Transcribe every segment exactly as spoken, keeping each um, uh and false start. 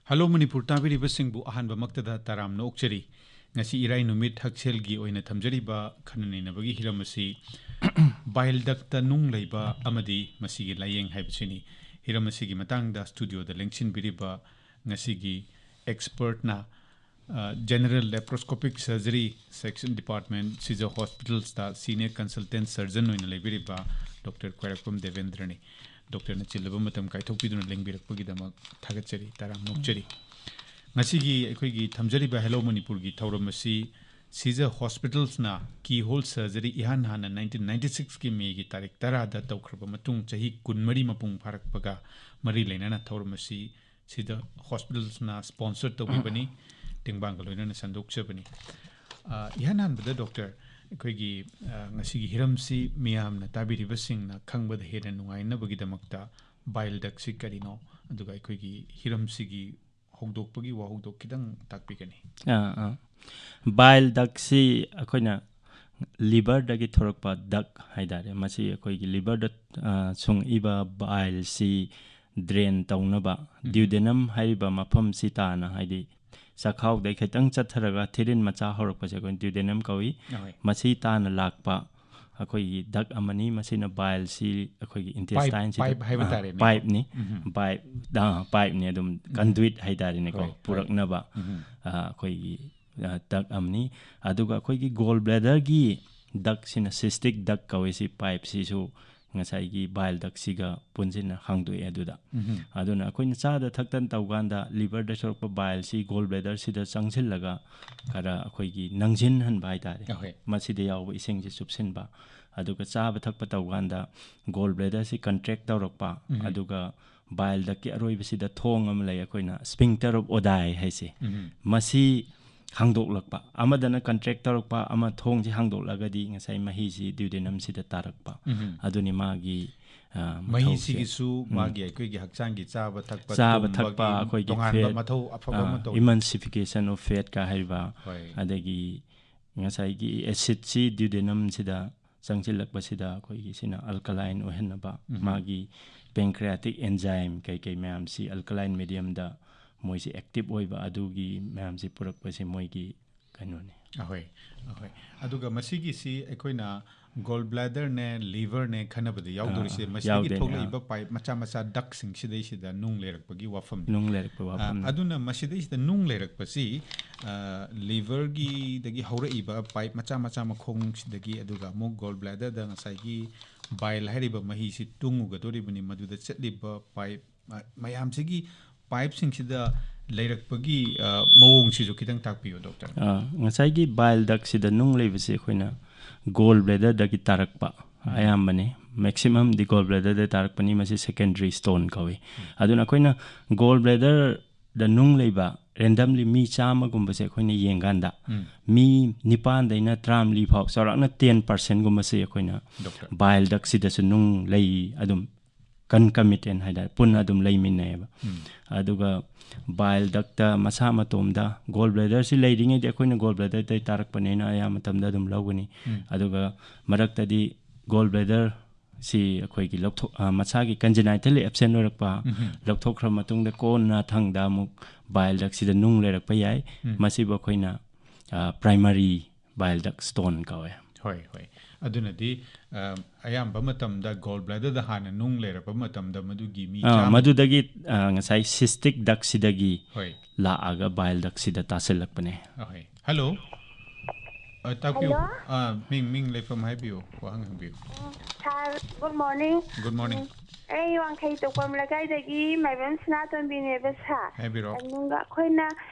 Hello Manipur ꯇꯥꯕꯤꯔꯤꯕꯁꯤꯡꯕꯨ ꯑꯍꯥꯟꯕꯃꯛꯇꯗ ꯇꯔꯥꯝꯅ ꯑꯣꯛꯆꯔꯤ꯫ ꯉꯁꯤ ꯏꯔꯥꯏ ꯅꯨꯃꯤꯠ ꯍꯛꯁꯦꯜꯒꯤ ꯑꯣꯏꯅ ꯊꯝꯖꯔꯤꯕ ꯈꯟꯅ ꯅꯩꯅꯕꯒꯤ ꯍꯤꯔꯝ ꯑꯁꯤ bile ductꯇ ꯅꯨꯡ ꯂꯩꯕ ꯑꯃꯗꯤ ꯃꯁꯤꯒꯤ ꯂꯥꯌꯦꯡ ꯍꯥꯏꯕꯁꯤꯅꯤ꯫ ꯍꯤꯔꯝ ꯑꯁꯤꯒꯤ ꯃꯇꯥꯡꯗ studioꯗ ꯂꯦꯡꯁꯤꯟꯕꯤꯔꯤꯕ ꯉꯁꯤꯒꯤ expertꯅ, ꯑ, General Laparoscopic Surgery Section Department, ꯁꯤꯖ Hospitalsꯇ Senior Consultant Surgeon ꯑꯣꯏꯅ ꯂꯩꯕꯤꯔꯤꯕ Doctor ꯈ꯭ꯋꯥꯏꯔꯥꯛꯄꯝ ꯗꯦꯕꯦꯟꯗ꯭ꯔꯅꯤ꯫ Doctorꯅ ꯆꯤꯜꯂꯕ ꯃꯇꯝ ꯀꯥꯏꯊꯣꯛꯄꯤꯗꯨꯅ ꯂꯦꯡꯕꯤꯔꯛꯄꯒꯤꯗꯃꯛ ꯊꯥꯒꯠꯆꯔꯤ, ꯇꯔꯥꯝꯅ ꯑꯣꯛꯆꯔꯤ꯫ ꯉꯁꯤꯒꯤ ꯑꯩꯈꯣꯏꯒꯤ ꯊꯝꯖꯔꯤꯕ Hello ꯃꯅꯤꯄꯨꯔꯒꯤ ꯊꯧꯔꯝ ꯑꯁꯤ ꯁꯤꯖ Hospitalsꯅ keyhole surgery ꯏꯍꯥꯟ ꯍꯥꯟꯅ nineteen ninety sixꯀꯤ Mayꯒꯤ ꯇꯥꯔꯤꯛ ꯇꯔꯥꯗ ꯇꯧꯈ꯭ꯔꯕ ꯃꯇꯨꯡ ꯆꯍꯤ ꯀꯨꯟꯃꯔꯤ ꯃꯄꯨꯡ ꯐꯥꯔꯛꯄꯒ ꯃꯔꯤ ꯂꯩꯅꯅ ꯊꯧꯔꯝ ꯑꯁꯤ ꯁꯤꯖ Hospitalsꯅ sponsor ꯇꯧꯕꯤꯕꯅꯤ꯫ ꯇꯦꯡꯕꯥꯡꯒ ꯂꯣꯏꯅꯅ ꯁꯟꯗꯣꯛꯆꯕꯅꯤ꯫ ꯑ, ꯏꯍꯥꯟ ꯍꯥꯟꯕꯗ Doctor, ꯑꯩꯈꯣꯏꯒꯤ, ꯑ, ꯉꯁꯤꯒꯤ ꯍꯤꯔꯝꯁꯤ ꯃꯤꯌꯥꯝꯅ ꯇꯥꯕꯤꯔꯤꯕꯁꯤꯡꯅ ꯈꯪꯕꯗ ꯍꯦꯟꯅ ꯅꯨꯡꯉꯥꯏꯅꯕꯒꯤꯗꯃꯛꯇ bile ductꯁꯤ ꯀꯔꯤꯅꯣ, ꯑꯗꯨꯒ ꯑꯩꯈꯣꯏꯒꯤ ꯍꯤꯔꯝꯁꯤꯒꯤ ꯍꯧꯗꯣꯛꯄꯒꯤ ꯋꯥꯍꯧꯗꯣꯛ ꯈꯤꯇꯪ ꯇꯥꯛꯄꯤꯒꯅꯤ꯫ ꯑꯥ, ꯑꯥ꯫ Bile ductꯁꯤ ꯑꯩꯈꯣꯏꯅ liverꯗꯒꯤ ꯊꯣꯔꯛꯄ duct ꯍꯥꯏꯇꯥꯔꯦ꯫ ꯃꯁꯤ ꯑꯩꯈꯣꯏꯒꯤ liverꯗ, ꯑ, ꯁꯨꯡꯏꯕ bileꯁꯤ drain ꯇꯧꯅꯕ ꯎꯝ꯫ Duodenum ꯍꯥꯏꯔꯤꯕ ꯃꯐꯝꯁꯤ ꯇꯥꯅ, ꯍꯥꯏꯗꯤ ꯆꯈꯥꯎꯗꯩ ꯈꯤꯇꯪ ꯆꯠꯊꯔꯒ ꯊꯤꯔꯤꯟ ꯃꯆꯥ ꯍꯧꯔꯛꯄꯁꯦ ꯑꯩꯈꯣꯏꯅ duodenum ꯀꯧꯏ꯫ ꯑꯍꯣꯏ꯫ ꯃꯁꯤ ꯇꯥꯅ ꯂꯥꯛꯄ ꯑꯩꯈꯣꯏꯒꯤ duct ꯑꯃꯅꯤ꯫ ꯃꯁꯤꯅ bileꯁꯤ ꯑꯩꯈꯣꯏꯒꯤ pipe, intestineꯁꯤꯗ, pipe ꯍꯥꯏꯕ ꯑ, ꯇꯥꯔꯦꯅꯦꯀꯣ꯫ Pipeꯅꯤ꯫ ꯎꯝ꯫ Pipe, ꯑ, pipeꯅꯤ, ꯑꯗꯨꯝ ꯎꯝ꯫ Conduit ꯍꯥꯏꯇꯥꯔꯦꯅꯦꯀꯣ, ꯍꯣꯏ, ꯍꯣꯏ꯫ ꯄꯨꯔꯛꯅꯕ, ꯎꯝ꯫ ꯑ, ꯑꯩꯈꯣꯏꯒꯤ, ꯑ, duct ꯑꯃꯅꯤ꯫ ꯑꯗꯨꯒ ꯑꯩꯈꯣꯏꯒꯤ gallbladderꯒꯤ ductꯁꯤꯅ cystic duct ꯀꯧꯏ꯫ ꯁꯤ pipeꯁꯤꯁꯨ ꯉꯁꯥꯏꯒꯤ bile ductꯁꯤꯒ ꯄꯨꯟꯁꯤꯟꯅ ꯍꯥꯡꯗꯣꯛꯑꯦ ꯑꯗꯨꯗ꯫ ꯎꯝ꯫ ꯑꯗꯨꯅ ꯑꯩꯈꯣꯏꯅ ꯆꯥꯗ ꯊꯛꯇꯅ ꯇꯧꯀꯥꯟꯗ liverꯗ ꯁꯣꯔꯛꯄ bileꯁꯤ gallbladderꯁꯤꯗ ꯆꯪꯁꯤꯜꯂꯒ ꯈꯔ ꯑꯩꯈꯣꯏꯒꯤ ꯅꯪꯁꯤꯟꯍꯟꯕ ꯍꯥꯏꯇꯥꯔꯦ꯫ ꯑꯍꯣꯏ꯫ ꯃꯁꯤꯗ ꯌꯥꯎꯕ ꯏꯁꯤꯡꯁꯤ ꯆꯨꯞꯁꯤꯟꯕ꯫ ꯑꯗꯨꯒ ꯆꯥꯕ ꯊꯛꯄ ꯇꯧꯀꯥꯟꯗ gallbladderꯁꯤ contract ꯇꯧꯔꯛꯄ, ꯎꯝ꯫ ꯑꯗꯨꯒ bile ductꯀꯤ ꯑꯔꯣꯏꯕꯁꯤꯗ ꯊꯣꯡ ꯑꯃ ꯂꯩ, ꯑꯩꯈꯣꯏꯅ sphincter of Oddi ꯍꯥꯏꯁꯦ꯫ ꯎꯝ꯫ ꯃꯁꯤ ꯍꯥꯡꯗꯣꯛꯂꯛꯄ, ꯑꯃꯗꯅ contract ꯇꯧꯔꯛꯄ, ꯑꯃ ꯊꯣꯡꯁꯤ ꯍꯥꯡꯗꯣꯛꯂꯒꯗꯤ ꯉꯁꯥꯏ ꯃꯍꯤꯁꯤ duodenumꯁꯤꯗ ꯇꯥꯔꯛꯄ꯫ ꯎꯝ꯫ ꯑꯗꯨꯅꯤ ꯃꯥꯒꯤ, ꯑ, ꯃꯊꯧꯁꯦ꯫ ꯃꯍꯤꯁꯤꯒꯤꯁꯨ ꯎꯝ꯫ ꯃꯥꯒꯤ ꯑꯩꯈꯣꯏꯒꯤ ꯍꯛꯆꯥꯡꯒꯤ ꯆꯥꯕ ꯊꯛꯄ ꯆꯥꯕ ꯇꯨꯝꯕꯒꯤ ꯊꯛꯄ, ꯑꯩꯈꯣꯏꯒꯤ ꯇꯣꯉꯥꯟꯕ fat, ꯃꯊꯧ ꯑꯐꯕ ꯑ, ꯑꯃ ꯇꯧꯏ꯫ Emulsification of fatꯀ ꯍꯥꯏꯔꯤꯕ, ꯍꯣꯏ꯫ ꯑꯗꯒꯤ ꯉꯁꯥꯏꯒꯤ acidꯁꯤ duodenumꯁꯤꯗ ꯆꯪꯁꯤꯜꯂꯛꯄꯁꯤꯗ ꯑꯩꯈꯣꯏꯒꯤ ꯁꯤꯅ alkaline ꯑꯣꯏꯍꯟꯅꯕ, ꯎꯝ꯫ ꯃꯥꯒꯤ pancreatic enzyme ꯀꯩꯀꯩ ꯃꯌꯥꯝꯁꯤ alkaline mediumꯗ ꯃꯣꯏꯁꯦ ꯑꯦꯛꯇꯤꯚ ꯑꯣꯏꯕ, ꯑꯗꯨꯒꯤ ꯃꯌꯥꯝꯁꯦ ꯄꯨꯔꯛꯄꯁꯦ ꯃꯣꯏꯒꯤ ꯀꯩꯅꯣꯅꯤ꯫ ꯑꯍꯣꯏ, ꯑꯍꯣꯏ꯫ ꯑꯗꯨꯒ ꯃꯁꯤꯒꯤꯁꯤ ꯑꯩꯈꯣꯏꯅ ꯒꯣꯜ ꯕ꯭ꯂꯦꯗꯔꯅꯦ, ꯂꯤꯚꯔꯅꯦ ꯈꯟꯅꯕꯗ ꯌꯥꯎꯗꯣꯔꯤꯁꯦ꯫ ꯑꯥ, ꯃꯁꯤꯗꯒꯤ ꯌꯥꯎꯗꯣꯏꯅꯦ, ꯑꯥ꯫ ꯊꯣꯛꯂꯛꯏꯕ ꯄꯥꯏꯞ ꯃꯆꯥ ꯃꯆꯥ ꯗꯛꯁꯤꯡꯁꯤꯗꯩꯁꯤꯗ ꯅꯨꯡ ꯂꯩꯔꯛꯄꯒꯤ ꯋꯥꯐꯝꯅꯤ꯫ ꯅꯨꯡ ꯂꯩꯔꯛꯄ ꯑ, ꯋꯥꯐꯝꯅꯤ꯫ ꯑꯗꯨꯅ ꯃꯁꯤꯗꯩꯁꯤꯗ ꯅꯨꯡ ꯂꯩꯔꯛꯄꯁꯤ, ꯑ, ꯂꯤꯚꯔꯒꯤꯗꯒꯤ ꯍꯧꯔꯛꯏꯕ ꯄꯥꯏꯞ ꯃꯆꯥ ꯃꯆꯥ ꯃꯈꯣꯡꯁꯤꯗꯒꯤ, ꯑꯗꯨꯒ ꯑꯃꯨꯛ ꯒꯣꯜ ꯕ꯭ꯂꯦꯗꯔꯗ ꯉꯁꯥꯏꯒꯤ ꯕꯥꯏꯜ ꯍꯥꯏꯔꯤꯕ ꯃꯍꯤꯁꯤ ꯇꯨꯡꯉꯨꯒꯗꯣꯔꯤꯕꯅꯤ꯫ ꯃꯗꯨꯗ ꯆꯠꯂꯤꯕ ꯄꯥꯏꯞ, ꯑ, ꯃꯌꯥꯝꯁꯤꯒꯤ ꯄꯥꯏꯞꯁꯤꯡꯁꯤꯗ ꯂꯩꯔꯛꯄꯒꯤ, ꯑ, ꯃꯑꯣꯡꯁꯤꯁꯨ ꯈꯤꯇꯪ ꯇꯥꯛꯄꯤꯌꯨ, ꯗꯣꯛꯇꯔ꯫ ꯑ, ꯉꯁꯥꯏꯒꯤ ꯕꯥꯏꯜ ꯗꯛꯁꯤꯗ ꯅꯨꯡ ꯂꯩꯕꯁꯦ ꯑꯩꯈꯣꯏꯅ ꯒꯣꯜ ꯕ꯭ꯂꯦꯗꯔꯗꯒꯤ ꯇꯥꯔꯛꯄ ꯑꯌꯥꯝꯕꯅꯤ꯫ ꯃꯦꯛꯁꯤꯃꯝꯗꯤ ꯒꯣꯜ ꯕ꯭ꯂꯦꯗꯔꯗ ꯇꯥꯔꯛꯄꯅꯤ꯫ ꯃꯁꯤ ꯁꯦꯀꯦꯟꯗꯔꯤ ꯁ꯭ꯇꯣꯟ ꯀꯧꯏ꯫ ꯑꯗꯨꯅ ꯑꯩꯈꯣꯏꯅ ꯒꯣꯜ ꯕ꯭ꯂꯦꯗꯔꯗ ꯅꯨꯡ ꯂꯩꯕ ꯔꯦꯟꯗꯝꯂꯤ ꯃꯤ ꯆꯥꯝꯃꯒꯨꯝꯕꯁꯦ ꯑꯩꯈꯣꯏꯅ ꯌꯦꯡꯀꯥꯟꯗ, ꯎꯝ꯫ ꯃꯤ ꯅꯤꯄꯥꯟꯗꯩꯅ ꯇꯔꯥꯃꯔꯤ ꯐꯥꯎ, ꯆꯥꯎꯔꯥꯛꯅ ꯇꯦꯟ ꯄꯥꯔꯁꯦꯟꯒꯨꯝꯕꯁꯦ ꯑꯩꯈꯣꯏꯅ ꯗꯣꯛꯇꯔ꯫ ꯕꯥꯏꯜ ꯗꯛꯁꯤꯗꯁꯨ ꯅꯨꯡ ꯂꯩ, ꯑꯗꯨꯝ ꯀꯟꯀꯃꯤꯇꯦꯟ ꯍꯥꯏꯇꯥꯔꯦ, ꯄꯨꯟꯅ ꯑꯗꯨꯝ ꯂꯩꯃꯤꯟꯅꯩꯌꯦꯕ꯫ ꯎꯝ꯫ ꯑꯗꯨꯒ ꯕꯥꯏꯜ ꯗꯛꯇ ꯃꯁꯥ ꯃꯇꯣꯝꯗ, ꯒꯣꯜ ꯕ꯭ꯂꯦꯗꯔꯁꯤ ꯂꯩꯔꯤꯉꯩꯗꯤ ꯑꯩꯈꯣꯏꯅ ꯒꯣꯜ ꯕ꯭ꯂꯦꯗꯔꯗꯩ ꯇꯥꯔꯛꯄꯅꯦꯅ ꯑꯌꯥꯝꯕ ꯃꯇꯝꯗ ꯑꯗꯨꯝ ꯂꯧꯒꯅꯤ꯫ ꯎꯝ꯫ ꯑꯗꯨꯒ ꯃꯔꯛꯇꯗꯤ ꯒꯣꯜ ꯕ꯭ꯂꯦꯗꯔ ꯁꯤ ꯑꯩꯈꯣꯏꯒꯤ ꯂꯧꯊꯣꯛ-, ꯑ, ꯃꯁꯥꯒꯤ ꯀꯟꯖꯦꯅꯥꯏꯇꯦꯜꯂꯤ ꯑꯦꯞꯁꯦꯟ ꯑꯣꯏꯔꯛꯄ, ꯎꯝ꯫ ꯂꯧꯊꯣꯛꯈ꯭ꯔ ꯃꯇꯨꯡꯗ ꯀꯣꯟꯅ ꯊꯪꯗ ꯑꯃꯨꯛ ꯕꯥꯏꯜ ꯗꯛꯁꯤꯗ ꯅꯨꯡ ꯂꯩꯔꯛꯄ ꯌꯥꯏ꯫ ꯎꯝ꯫ ꯃꯁꯤꯕꯨ ꯑꯩꯈꯣꯏꯅ, ꯑ, ꯄ꯭ꯔꯥꯏꯃꯔꯤ ꯕꯥꯏꯜ ꯗꯛ ꯁ꯭ꯇꯣꯟ ꯀꯧꯋꯦ꯫ ꯍꯣꯏ, ꯍꯣꯏ꯫ ꯑꯗꯨꯅꯗꯤ, ꯑ, ꯑꯌꯥꯝꯕ ꯃꯇꯝꯗ ꯒꯣꯜ ꯕ꯭ꯂꯦꯗꯔꯗ ꯍꯥꯟꯅ ꯅꯨꯡ ꯂꯩꯔꯛꯄ ꯃꯇꯝꯗ ꯃꯗꯨꯒꯤ ꯃꯤ ꯑ, ꯆꯥꯝꯃ ꯃꯗꯨꯗꯒꯤ, ꯑ, ꯉꯁꯥꯏ ꯁꯤꯁꯇꯤꯛ ꯗꯛꯁꯤꯗꯒꯤ ꯍꯣꯏ꯫ ꯂꯥꯛꯑꯒ ꯕꯥꯏꯜ ꯗꯛꯁꯤꯗ ꯇꯥꯁꯤꯜꯂꯛꯄꯅꯦ꯫ ꯑꯍꯣꯏ꯫ ꯍꯜꯂꯣ꯫ ꯑ, ꯇꯥꯛꯄꯤꯌꯨ꯫ ꯍꯜꯂꯣ꯫ ꯑ, ꯃꯤꯡ, ꯃꯤꯡ, ꯂꯩꯐꯝ ꯍꯥꯏꯕꯤꯌꯨ꯫ ꯋꯥꯍꯪ ꯍꯪꯕꯤꯌꯨ꯫ Sir, good morning. Good morning. ꯑꯩ ꯋꯥꯡꯈꯩ ꯇꯣꯛꯄꯝ ꯂꯩꯀꯥꯏꯗꯒꯤ ꯃꯥꯏꯕꯝ ꯁꯅꯥꯇꯣꯝꯕꯤꯅꯦꯕ, sir꯫ ꯍꯥꯏꯕꯤꯔꯣ꯫ ꯑꯗꯨꯒ ꯑꯩꯈꯣꯏꯅ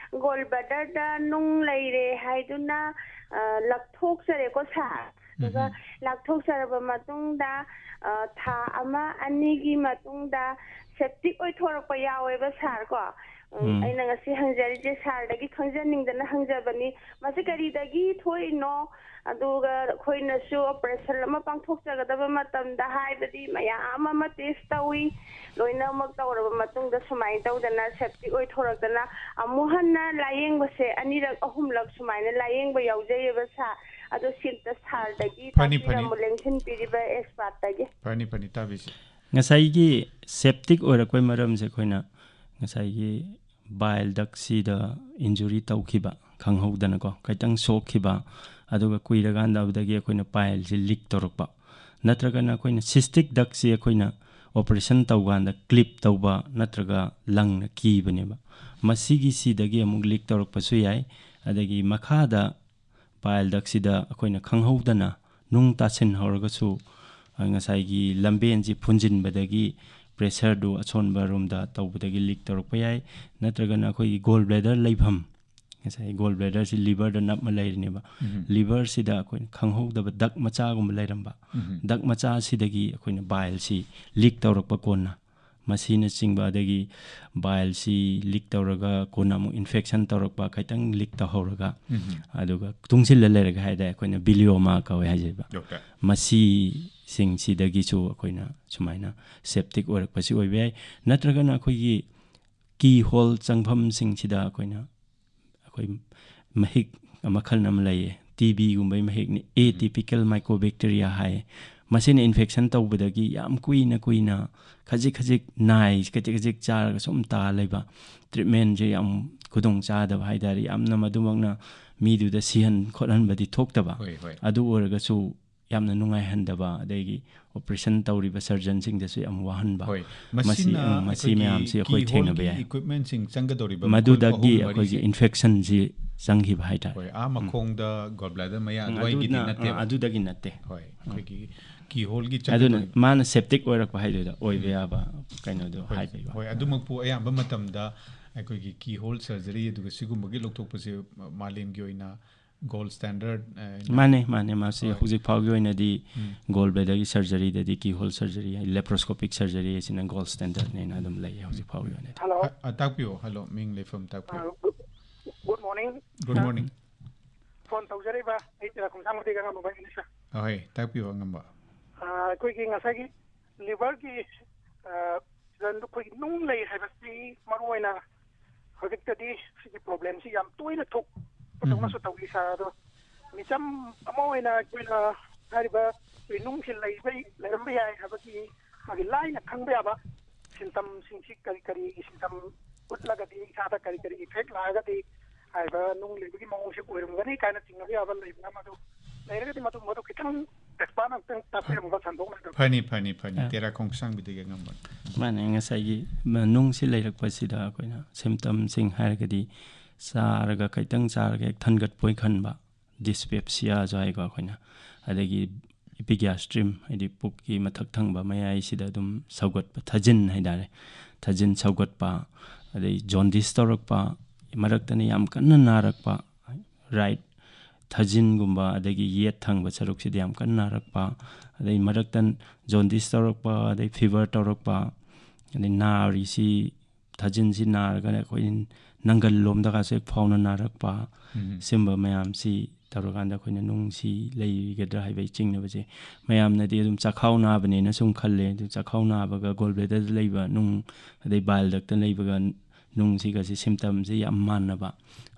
ꯒꯣꯜ ꯕ꯭ꯂꯦꯗꯔꯗ ꯅꯨꯡ ꯂꯩꯔꯦ ꯍꯥꯏꯗꯨꯅ, ꯑ, ꯂꯧꯊꯣꯛꯆꯔꯦꯀꯣ, sir꯫ ꯑꯗꯨꯒ ꯎꯝ꯫ ꯂꯧꯊꯣꯛꯆꯔꯕ ꯃꯇꯨꯡꯗ, ꯑ, ꯊꯥ ꯑꯃ ꯑꯅꯤꯒꯤ ꯃꯇꯨꯡꯗ ꯁꯦꯞꯇꯤꯛ ꯑꯣꯏꯊꯣꯔꯛꯄ ꯌꯥꯎꯋꯦꯕ, sir, ꯀꯣ꯫ ꯎꯝ, ꯎꯝ꯫ ꯑꯩꯅ ꯉꯁꯤ ꯍꯪꯖꯔꯤꯁꯦ sirꯗꯒꯤ ꯈꯪꯖꯅꯤꯡꯗꯅ ꯍꯪꯖꯕꯅꯤ꯫ ꯃꯁꯤ ꯀꯔꯤꯗꯒꯤ ꯊꯣꯛꯏꯅꯣ? ꯑꯗꯨꯒ ꯑꯩꯈꯣꯏꯅꯁꯨ operation ꯑꯃ ꯄꯥꯡꯊꯣꯛꯆꯒꯗꯕ ꯃꯇꯝꯗ, ꯍꯥꯏꯕꯗꯤ ꯃꯌꯥꯝ ꯑꯃ test ꯇꯧꯏ, ꯂꯣꯏꯅꯃꯛ ꯇꯧꯔꯕ ꯃꯇꯨꯡꯗ ꯁꯨꯃꯥꯏꯅ ꯇꯧꯗꯅ ꯁꯦꯞꯇꯤꯛ ꯑꯣꯏꯊꯣꯔꯛꯇꯅ ꯑꯃꯨꯛ ꯍꯟꯅ ꯂꯥꯏꯌꯦꯡꯕꯁꯦ ꯑꯅꯤꯔꯛ ꯑꯍꯨꯝꯂꯛ ꯁꯨꯃꯥꯏꯅ ꯂꯥꯏꯌꯦꯡꯕ ꯌꯥꯎꯖꯩꯌꯦꯕ, sir꯫ ꯑꯗꯣ ꯁꯤꯝꯇ sirꯗꯒꯤ ꯐꯅꯤ, ꯐꯅꯤ꯫ ꯇꯥꯛꯄꯤꯔꯝꯃꯨ, ꯂꯦꯡꯁꯤꯟꯕꯤꯔꯤꯕ expertꯇꯒꯤ꯫ ꯐꯅꯤ, ꯐꯅꯤ, ꯇꯥꯕꯤꯁꯤ꯫ ꯉꯁꯥꯏꯒꯤ ꯁꯦꯞꯇꯤꯛ ꯑꯣꯏꯔꯛꯄꯩ ꯃꯔꯝꯁꯦ ꯑꯩꯈꯣꯏꯅ ꯉꯁꯥꯏꯒꯤ bile ductꯁꯤꯗ injury ꯇꯧꯈꯤꯕ, ꯈꯪꯍꯧꯗꯅꯀꯣ, ꯈꯤꯇꯪ ꯁꯣꯛꯈꯤꯕ, ꯑꯗꯨꯒ ꯀꯨꯏꯔꯀꯥꯟꯗ ꯑꯗꯨꯗꯒꯤ ꯑꯩꯈꯣꯏꯅ pileꯁꯤ leak ꯇꯧꯔꯛꯄ, ꯅꯠꯇ꯭ꯔꯒꯅ ꯑꯩꯈꯣꯏꯅ cystic ductꯁꯤ ꯑꯩꯈꯣꯏꯅ operation ꯇꯧꯀꯥꯟꯗ clip ꯇꯧꯕ ꯅꯠꯇ꯭ꯔꯒ ꯂꯪꯅ ꯀꯤꯕꯅꯦꯕ, ꯃꯁꯤꯒꯤꯁꯤꯗꯒꯤ ꯑꯃꯨꯛ leak ꯇꯧꯔꯛꯄꯁꯨ ꯌꯥꯏ꯫ ꯑꯗꯒꯤ ꯃꯈꯥꯗ bile ductꯁꯤꯗ ꯑꯩꯈꯣꯏꯅ ꯈꯪꯍꯧꯗꯅ ꯅꯨꯡ ꯇꯥꯁꯤꯟꯍꯧꯔꯒꯁꯨ, ꯑ, ꯉꯁꯥꯏꯒꯤ ꯂꯝꯕꯦꯟꯁꯤ ꯐꯨꯟꯖꯤꯟꯕꯗꯒꯤ pressureꯗꯨ ꯑꯁꯣꯟꯕ ꯔꯣꯝꯗ ꯇꯧꯕꯗꯒꯤ leak ꯇꯧꯔꯛꯄ ꯌꯥꯏ꯫ ꯅꯠꯇ꯭ꯔꯒꯅ ꯑꯩꯈꯣꯏꯒꯤ gall bladder ꯂꯩꯐꯝ, ꯉꯁꯥꯏ gall bladderꯁꯤ liverꯗ ꯅꯞꯃ ꯂꯩꯔꯤꯅꯦꯕ꯫ Liverꯁꯤꯗ ꯑꯩꯈꯣꯏꯅ ꯈꯪꯍꯧꯗꯕ duct ꯃꯆꯥꯒꯨꯝꯕ ꯂꯩꯔꯝꯕ, duct ꯃꯆꯥꯁꯤꯗꯒꯤ ꯑꯩꯈꯣꯏꯅ bileꯁꯤ leak ꯇꯧꯔꯛꯄ ꯀꯣꯟꯅ, ꯃꯁꯤꯅꯆꯤꯡꯕ, ꯑꯗꯒꯤ bileꯁꯤ leak ꯇꯧꯔꯒ ꯀꯣꯟꯅ ꯑꯃꯨꯛ infection ꯇꯧꯔꯛꯄ, ꯈꯤꯇꯪ leak ꯇꯧꯍꯧꯔꯒ, ꯑꯗꯨꯒ ꯇꯨꯡꯁꯤꯜꯂ ꯂꯩꯔꯒ ꯍꯥꯏ ꯇꯥꯔꯦ, ꯑꯩꯈꯣꯏꯅ bilioma ꯀꯧꯋꯦ ꯍꯥꯏꯖꯩꯕ꯫ ꯗꯣꯛꯇꯔ꯫ ꯃꯁꯤꯁꯤꯡꯁꯤꯗꯒꯤꯁꯨ ꯑꯩꯈꯣꯏꯅ ꯁꯨꯃꯥꯏꯅ septic ꯑꯣꯏꯔꯛꯄꯁꯤ ꯑꯣꯏꯕ ꯌꯥꯏ꯫ ꯅꯠꯇ꯭ꯔꯒꯅ ꯑꯩꯈꯣꯏꯒꯤ keyhole ꯆꯪꯐꯝꯁꯤꯡꯁꯤꯗ ꯑꯩꯈꯣꯏꯅ, ꯑꯩꯈꯣꯏ ꯃꯍꯤꯛ ꯃꯈꯜ ꯑꯃ ꯂꯩꯌꯦ, ꯇꯤ ꯕꯤꯒꯨꯝꯕꯒꯤ ꯃꯍꯤꯛꯅꯤ, atypical mycobacteria ꯍꯥꯏ꯫ ꯃꯁꯤꯅ infection ꯇꯧꯕꯗꯒꯤ ꯌꯥꯝ ꯀꯨꯏꯅ ꯀꯨꯏꯅ ꯈꯖꯤꯛ ꯈꯖꯤꯛ ꯅꯥꯏ, ꯈꯖꯤꯛ ꯈꯖꯤꯛ ꯆꯥꯔꯒ ꯁꯨꯝ ꯇꯥ ꯂꯩꯕ, treatmentꯁꯦ ꯌꯥꯝ ꯈꯨꯗꯣꯡ ꯆꯥꯗꯕ ꯍꯥꯏ ꯇꯥꯔꯦ꯫ ꯌꯥꯝꯅ ꯃꯗꯨꯃꯛꯅ ꯃꯤꯗꯨꯗ ꯁꯤꯍꯟ ꯈꯣꯠꯍꯟꯕꯗꯤ ꯊꯣꯛꯇꯕ, ꯍꯣꯏ, ꯍꯣꯏ꯫ ꯑꯗꯨ ꯑꯣꯏꯔꯒꯁꯨ ꯌꯥꯝꯅ ꯅꯨꯡꯉꯥꯏꯍꯟꯗꯕ, ꯑꯗꯒꯤ operation ꯇꯧꯔꯤꯕ surgeonꯁꯤꯡꯗꯁꯨ ꯌꯥꯝ ꯋꯥꯍꯟꯕ꯫ ꯍꯣꯏ, ꯃꯁꯤ, ꯃꯁꯤꯅ ꯎꯝ, ꯃꯁꯤ ꯑꯩꯈꯣꯏꯒꯤ ꯃꯌꯥꯝꯁꯤ ꯑꯩꯈꯣꯏ keyholeꯒꯤ ꯊꯦꯡꯅꯕ ꯌꯥꯏ꯫ Equipmentꯁꯤꯡ ꯆꯪꯒꯗꯧꯔꯤꯕ ꯃꯈꯜ ꯃꯗꯨꯗꯒꯤ ꯑꯍꯨꯝ ꯑꯩꯈꯣꯏꯒꯤ ꯃꯔꯤꯁꯦ꯫ Infectionꯁꯤ ꯆꯪꯈꯤꯕ ꯍꯥꯏꯇꯥꯔꯦ꯫ ꯍꯣꯏ, ꯑꯥ, ꯎꯝ꯫ ꯃꯈꯣꯡꯗ gallbladder ꯃꯌꯥ ꯎꯝ, ꯑꯗꯨꯋꯥꯏꯒꯤꯗꯤ ꯑꯗꯨꯅ, ꯅꯠꯇꯦꯕ꯫ ꯑꯥ, ꯑꯗꯨꯗꯒꯤ ꯅꯠꯇꯦ꯫ ꯍꯣꯏ, ꯎꯝ꯫ ꯑꯩꯈꯣꯏꯒꯤ keyholeꯒꯤ ꯑꯗꯨꯅ ꯆꯪꯒꯗꯧꯔꯤꯕ꯫ ꯃꯥꯅ septic ꯑꯣꯏꯔꯛꯄ ꯍꯥꯏꯗꯨꯗ ꯑꯣꯏꯕ ꯎꯝ꯫ ꯌꯥꯕ ꯀꯩꯅꯣꯗꯣ ꯍꯣꯏ, ꯍꯥꯏꯕꯒꯤ ꯍꯣꯏ, ꯋꯥꯅꯤ꯫ ꯑꯗꯨꯃꯛꯄꯨ ꯑꯌꯥꯝꯕ ꯃꯇꯝꯗ ꯑꯩꯈꯣꯏꯒꯤ keyhole surgery ꯑꯗꯨꯒ ꯁꯤꯒꯨꯝꯕꯒꯤ ꯂꯧꯊꯣꯛꯄꯁꯦ ꯃꯥꯂꯦꯝꯒꯤ ꯑꯣꯏꯅ gold standard, ꯑ, ꯃꯥꯅꯦ, ꯃꯥꯅꯦ, ꯃꯥꯁꯤ ꯍꯣꯏ꯫ ꯍꯧꯖꯤꯛ ꯐꯥꯎꯒꯤ ꯑꯣꯏꯅꯗꯤ ꯎꯝ꯫ Gallbladderꯒꯤ surgeryꯗꯗꯤ keyhole surgery, laparoscopic surgeryꯁꯤꯅ gold standardꯅꯦꯅ ꯑꯗꯨꯝ ꯂꯩꯌꯦ ꯍꯧꯖꯤꯛ ꯐꯥꯎꯒꯤ ꯑꯣꯏꯅꯗꯤ꯫ Hello. ꯑ, ꯑ, ꯇꯥꯛꯄꯤꯌꯣ꯫ Hello, ꯃꯤꯡ ꯂꯩꯐꯝ ꯇꯥꯛꯄꯤꯌꯣ꯫ ꯑ, good, good morning, Good sir. Morning. Phone ꯇꯧꯖꯔꯛꯏꯕ ꯑꯩ ꯇꯦꯔꯥ ꯈꯣꯡꯁꯥꯡꯕꯗꯒꯤ ꯑꯉꯝꯕ ꯚꯥꯏꯅꯤ, sir꯫ ꯑ, ꯍꯣꯏ, ꯇꯥꯛꯄꯤꯌꯣ, ꯑꯉꯝꯕ꯫ ꯑ, ꯑꯩꯈꯣꯏꯒꯤ ꯉꯁꯥꯏꯒꯤ liverꯒꯤ, ꯑ, ꯑꯩꯈꯣꯏꯒꯤ ꯅꯨꯡ ꯂꯩ ꯍꯥꯏꯕꯁꯤ ꯃꯔꯨ ꯑꯣꯏꯅ ꯍꯧꯖꯤꯛꯇꯗꯤ ꯁꯤꯒꯤ problemꯁꯤ ꯌꯥꯝ ꯇꯣꯏꯅ ꯊꯣꯛꯄꯗꯧꯅꯁꯨ ꯎꯝ꯫ ꯇꯧꯏ, sir꯫ ꯑꯗꯣ ꯃꯤꯆꯝ ꯑꯃ ꯑꯣꯏꯅ ꯑꯩꯈꯣꯏꯅ ꯍꯥꯏꯔꯤꯕ ꯑꯩꯈꯣꯏ ꯅꯨꯡꯁꯤ ꯂꯩꯕꯩ, ꯂꯩꯔꯝꯕ ꯌꯥꯏ ꯍꯥꯏꯕꯒꯤ ꯃꯥꯒꯤ ꯂꯥꯏꯅ ꯈꯪꯕ ꯌꯥꯕ symptomꯁꯤꯡꯁꯤ ꯀꯔꯤ ꯀꯔꯤꯒꯤ symptom ꯎꯠꯂꯒꯗꯤ ꯏꯁꯥꯗ ꯀꯔꯤ ꯀꯔꯤ effect ꯂꯥꯛꯑꯒꯗꯤ ꯍꯥꯏꯕ ꯅꯨꯡ ꯂꯩꯕꯒꯤ ꯃꯑꯣꯡꯁꯦ ꯑꯣꯏꯔꯝꯒꯅꯤ ꯀꯥꯏꯅ ꯆꯤꯡꯅꯕ ꯌꯥꯕ ꯂꯩꯕꯅ, ꯃꯗꯨ ꯂꯩꯔꯒꯗꯤ ꯃꯗꯨꯒꯨꯝꯕꯗꯣ ꯈꯤꯇꯪ expert ꯑꯝꯇꯪ ꯇꯥꯛꯄꯤꯔꯝꯃꯒ ꯁꯟꯗꯣꯛꯅ꯫ ꯐꯅꯤ, ꯐꯅꯤ, ꯐꯅꯤ꯫ ꯑ꯫ ꯇꯦꯔꯥ ꯈꯣꯡꯁꯥꯡꯕꯤꯗꯒꯤ ꯑꯉꯝꯕ꯫ ꯃꯥꯅꯦ, ꯉꯁꯥꯏꯒꯤ ꯃ-, ꯅꯨꯡꯁꯤ ꯂꯩꯔꯛꯄꯁꯤꯗ ꯑꯩꯈꯣꯏꯅ symptomꯁꯤꯡ ꯍꯥꯏꯔꯒꯗꯤ ꯆꯥꯔꯒ ꯈꯤꯇꯪ ꯆꯥꯔꯒ ꯍꯦꯛ ꯊꯟꯒꯠꯄꯣꯏ ꯈꯟꯕ, dyspepsiaꯁꯨ ꯍꯥꯏꯀꯣ ꯑꯩꯈꯣꯏꯅ, ꯑꯗꯒꯤ epigastrium, ꯍꯥꯏꯗꯤ ꯄꯨꯛꯀꯤ ꯃꯊꯛ ꯊꯪꯕ ꯃꯌꯥꯏꯁꯤꯗ ꯑꯗꯨꯝ ꯁꯧꯒꯠꯄ, ꯊꯥꯖꯤꯟ ꯍꯥꯏꯇꯥꯔꯦ, ꯊꯥꯖꯤꯟ ꯁꯧꯒꯠꯄ, ꯑꯗꯩ jaundice ꯇꯧꯔꯛꯄ, ꯃꯔꯛꯇꯅ ꯌꯥꯝ ꯀꯟꯅ ꯅꯥꯔꯛꯄ, right ꯊꯥꯖꯤꯟꯒꯨꯝꯕ, ꯑꯗꯒꯤ ꯌꯦꯠ ꯊꯪꯕ ꯁꯔꯨꯛꯁꯤꯗ ꯌꯥꯝ ꯀꯟꯅ ꯅꯥꯔꯛꯄ, ꯑꯗꯩ ꯃꯔꯛꯇ jaundice ꯇꯧꯔꯛꯄ, ꯑꯗꯩ fever ꯇꯧꯔꯛꯄ, ꯑꯗꯩ ꯅꯥꯔꯤꯁꯤ, ꯊꯥꯖꯤꯟꯁꯤ ꯅꯥꯔꯒꯅ ꯑꯩꯈꯣꯏ ꯅꯪꯒꯜ ꯂꯣꯝꯗꯒꯁꯨ ꯍꯦꯛ ꯐꯥꯎꯅ ꯅꯥꯔꯛꯄ, ꯎꯝ꯫ ꯁꯤꯒꯨꯝꯕ ꯃꯌꯥꯝꯁꯤ ꯇꯧꯔꯀꯥꯟꯗ ꯑꯩꯈꯣꯏꯅ ꯅꯨꯡꯁꯤ ꯂꯩꯒꯗ꯭ꯔꯥ ꯍꯥꯏꯕꯒꯤ ꯆꯤꯡꯅꯕꯁꯦ꯫ ꯃꯌꯥꯝꯅꯗꯤ ꯑꯗꯨꯝ ꯆꯥꯛꯈꯥꯎ ꯅꯥꯕꯅꯦꯅ ꯁꯨꯝ ꯈꯜꯂꯦ꯫ ꯑꯗꯨ ꯆꯥꯛꯈꯥꯎ ꯅꯥꯕꯒ gallbladderꯗ ꯂꯩꯕ ꯅꯨꯡ, ꯑꯗꯩ bileꯗ ꯂꯩꯕꯒ ꯅꯨꯡꯁꯤꯒꯁꯤ symptomꯁꯤ ꯌꯥꯝ ꯃꯥꯟꯅꯕ꯫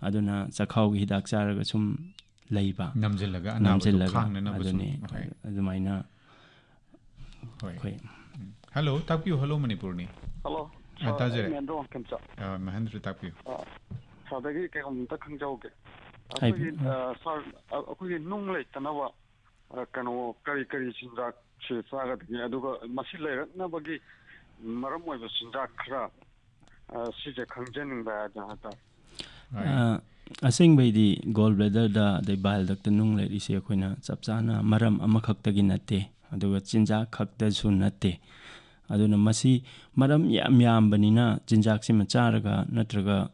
ꯑꯗꯨꯅ ꯆꯥꯛꯈꯥꯎꯒꯤ ꯍꯤꯗꯥꯛ ꯆꯥꯔꯒ ꯁꯨꯝ ꯂꯩꯕ꯫ ꯅꯝꯁꯤꯜꯂꯒ ꯑꯅꯥꯕꯗꯨ ꯅꯝꯁꯤꯜꯂꯒ, ꯈꯥꯡꯅꯅꯕ ꯁꯨꯝ꯫ ꯑꯗꯨꯅꯤ, ꯍꯣꯏ꯫ ꯑꯗꯨꯃꯥꯏꯅ꯫ ꯍꯣꯏ꯫ ꯑꯩꯈꯣꯏ ꯎꯝ꯫ Hello, ꯇꯥꯛꯄꯤꯌꯨ꯫ Hello, ꯃꯅꯤꯄꯨꯔꯅꯤ꯫ Hello, ꯑ, sir, ꯇꯥꯖꯔꯦ꯫ ꯑꯩ ꯃꯍꯦꯟꯗ꯭ꯔ ꯋꯥꯡꯈꯦꯝꯆꯥꯛ꯫ ꯑ, ꯃꯍꯦꯟꯗ꯭ꯔ, ꯇꯥꯛꯄꯤꯌꯨ꯫ ꯑ, sirꯗꯒꯤ ꯀꯩꯅꯣꯝꯇ ꯈꯪꯖꯍꯧꯒꯦ꯫ ꯍꯥꯏꯕꯤꯌꯨ꯫ ꯑꯩꯈꯣꯏꯒꯤ, ꯑ, sir, ꯑ, ꯑꯩꯈꯣꯏꯒꯤ ꯅꯨꯡ ꯂꯩꯇꯅꯕ, ꯑ, ꯀꯩꯅꯣ, ꯀꯔꯤ ꯀꯔꯤ ꯆꯤꯟꯖꯥꯛꯁꯦ ꯆꯥꯒꯗꯒꯦ? ꯑꯗꯨꯒ ꯃꯁꯤ ꯂꯩꯔꯛꯅꯕꯒꯤ ꯃꯔꯝ ꯑꯣꯏꯕ ꯆꯤꯟꯖꯥꯛ ꯈꯔ, ꯑ, ꯁꯤꯁꯦ ꯈꯪꯖꯅꯤꯡꯕ ꯍꯥꯏꯗꯅ ꯍꯥꯏꯇꯥꯔꯦ꯫ ꯍꯣꯏ꯫ ꯑ, ꯑꯁꯦꯡꯕꯩꯗꯤ gallbladderꯗ ꯑꯗꯩ bile ductꯇ ꯅꯨꯡ ꯂꯩꯔꯤꯁꯦ ꯑꯩꯈꯣꯏꯅ ꯆꯞ ꯆꯥꯅ ꯃꯔꯝ ꯑꯃꯈꯛꯇꯒꯤ ꯅꯠꯇꯦ, ꯑꯗꯨꯒ ꯆꯤꯟꯖꯥꯛ ꯈꯛꯇꯁꯨ ꯅꯠꯇꯦ꯫ ꯑꯗꯨꯅ ꯃꯁꯤ ꯃꯔꯝ ꯌꯥꯝ ꯌꯥꯝꯕꯅꯤꯅ ꯆꯤꯟꯖꯥꯛꯁꯤꯃ ꯆꯥꯔꯒ ꯅꯠꯇ꯭ꯔꯒ,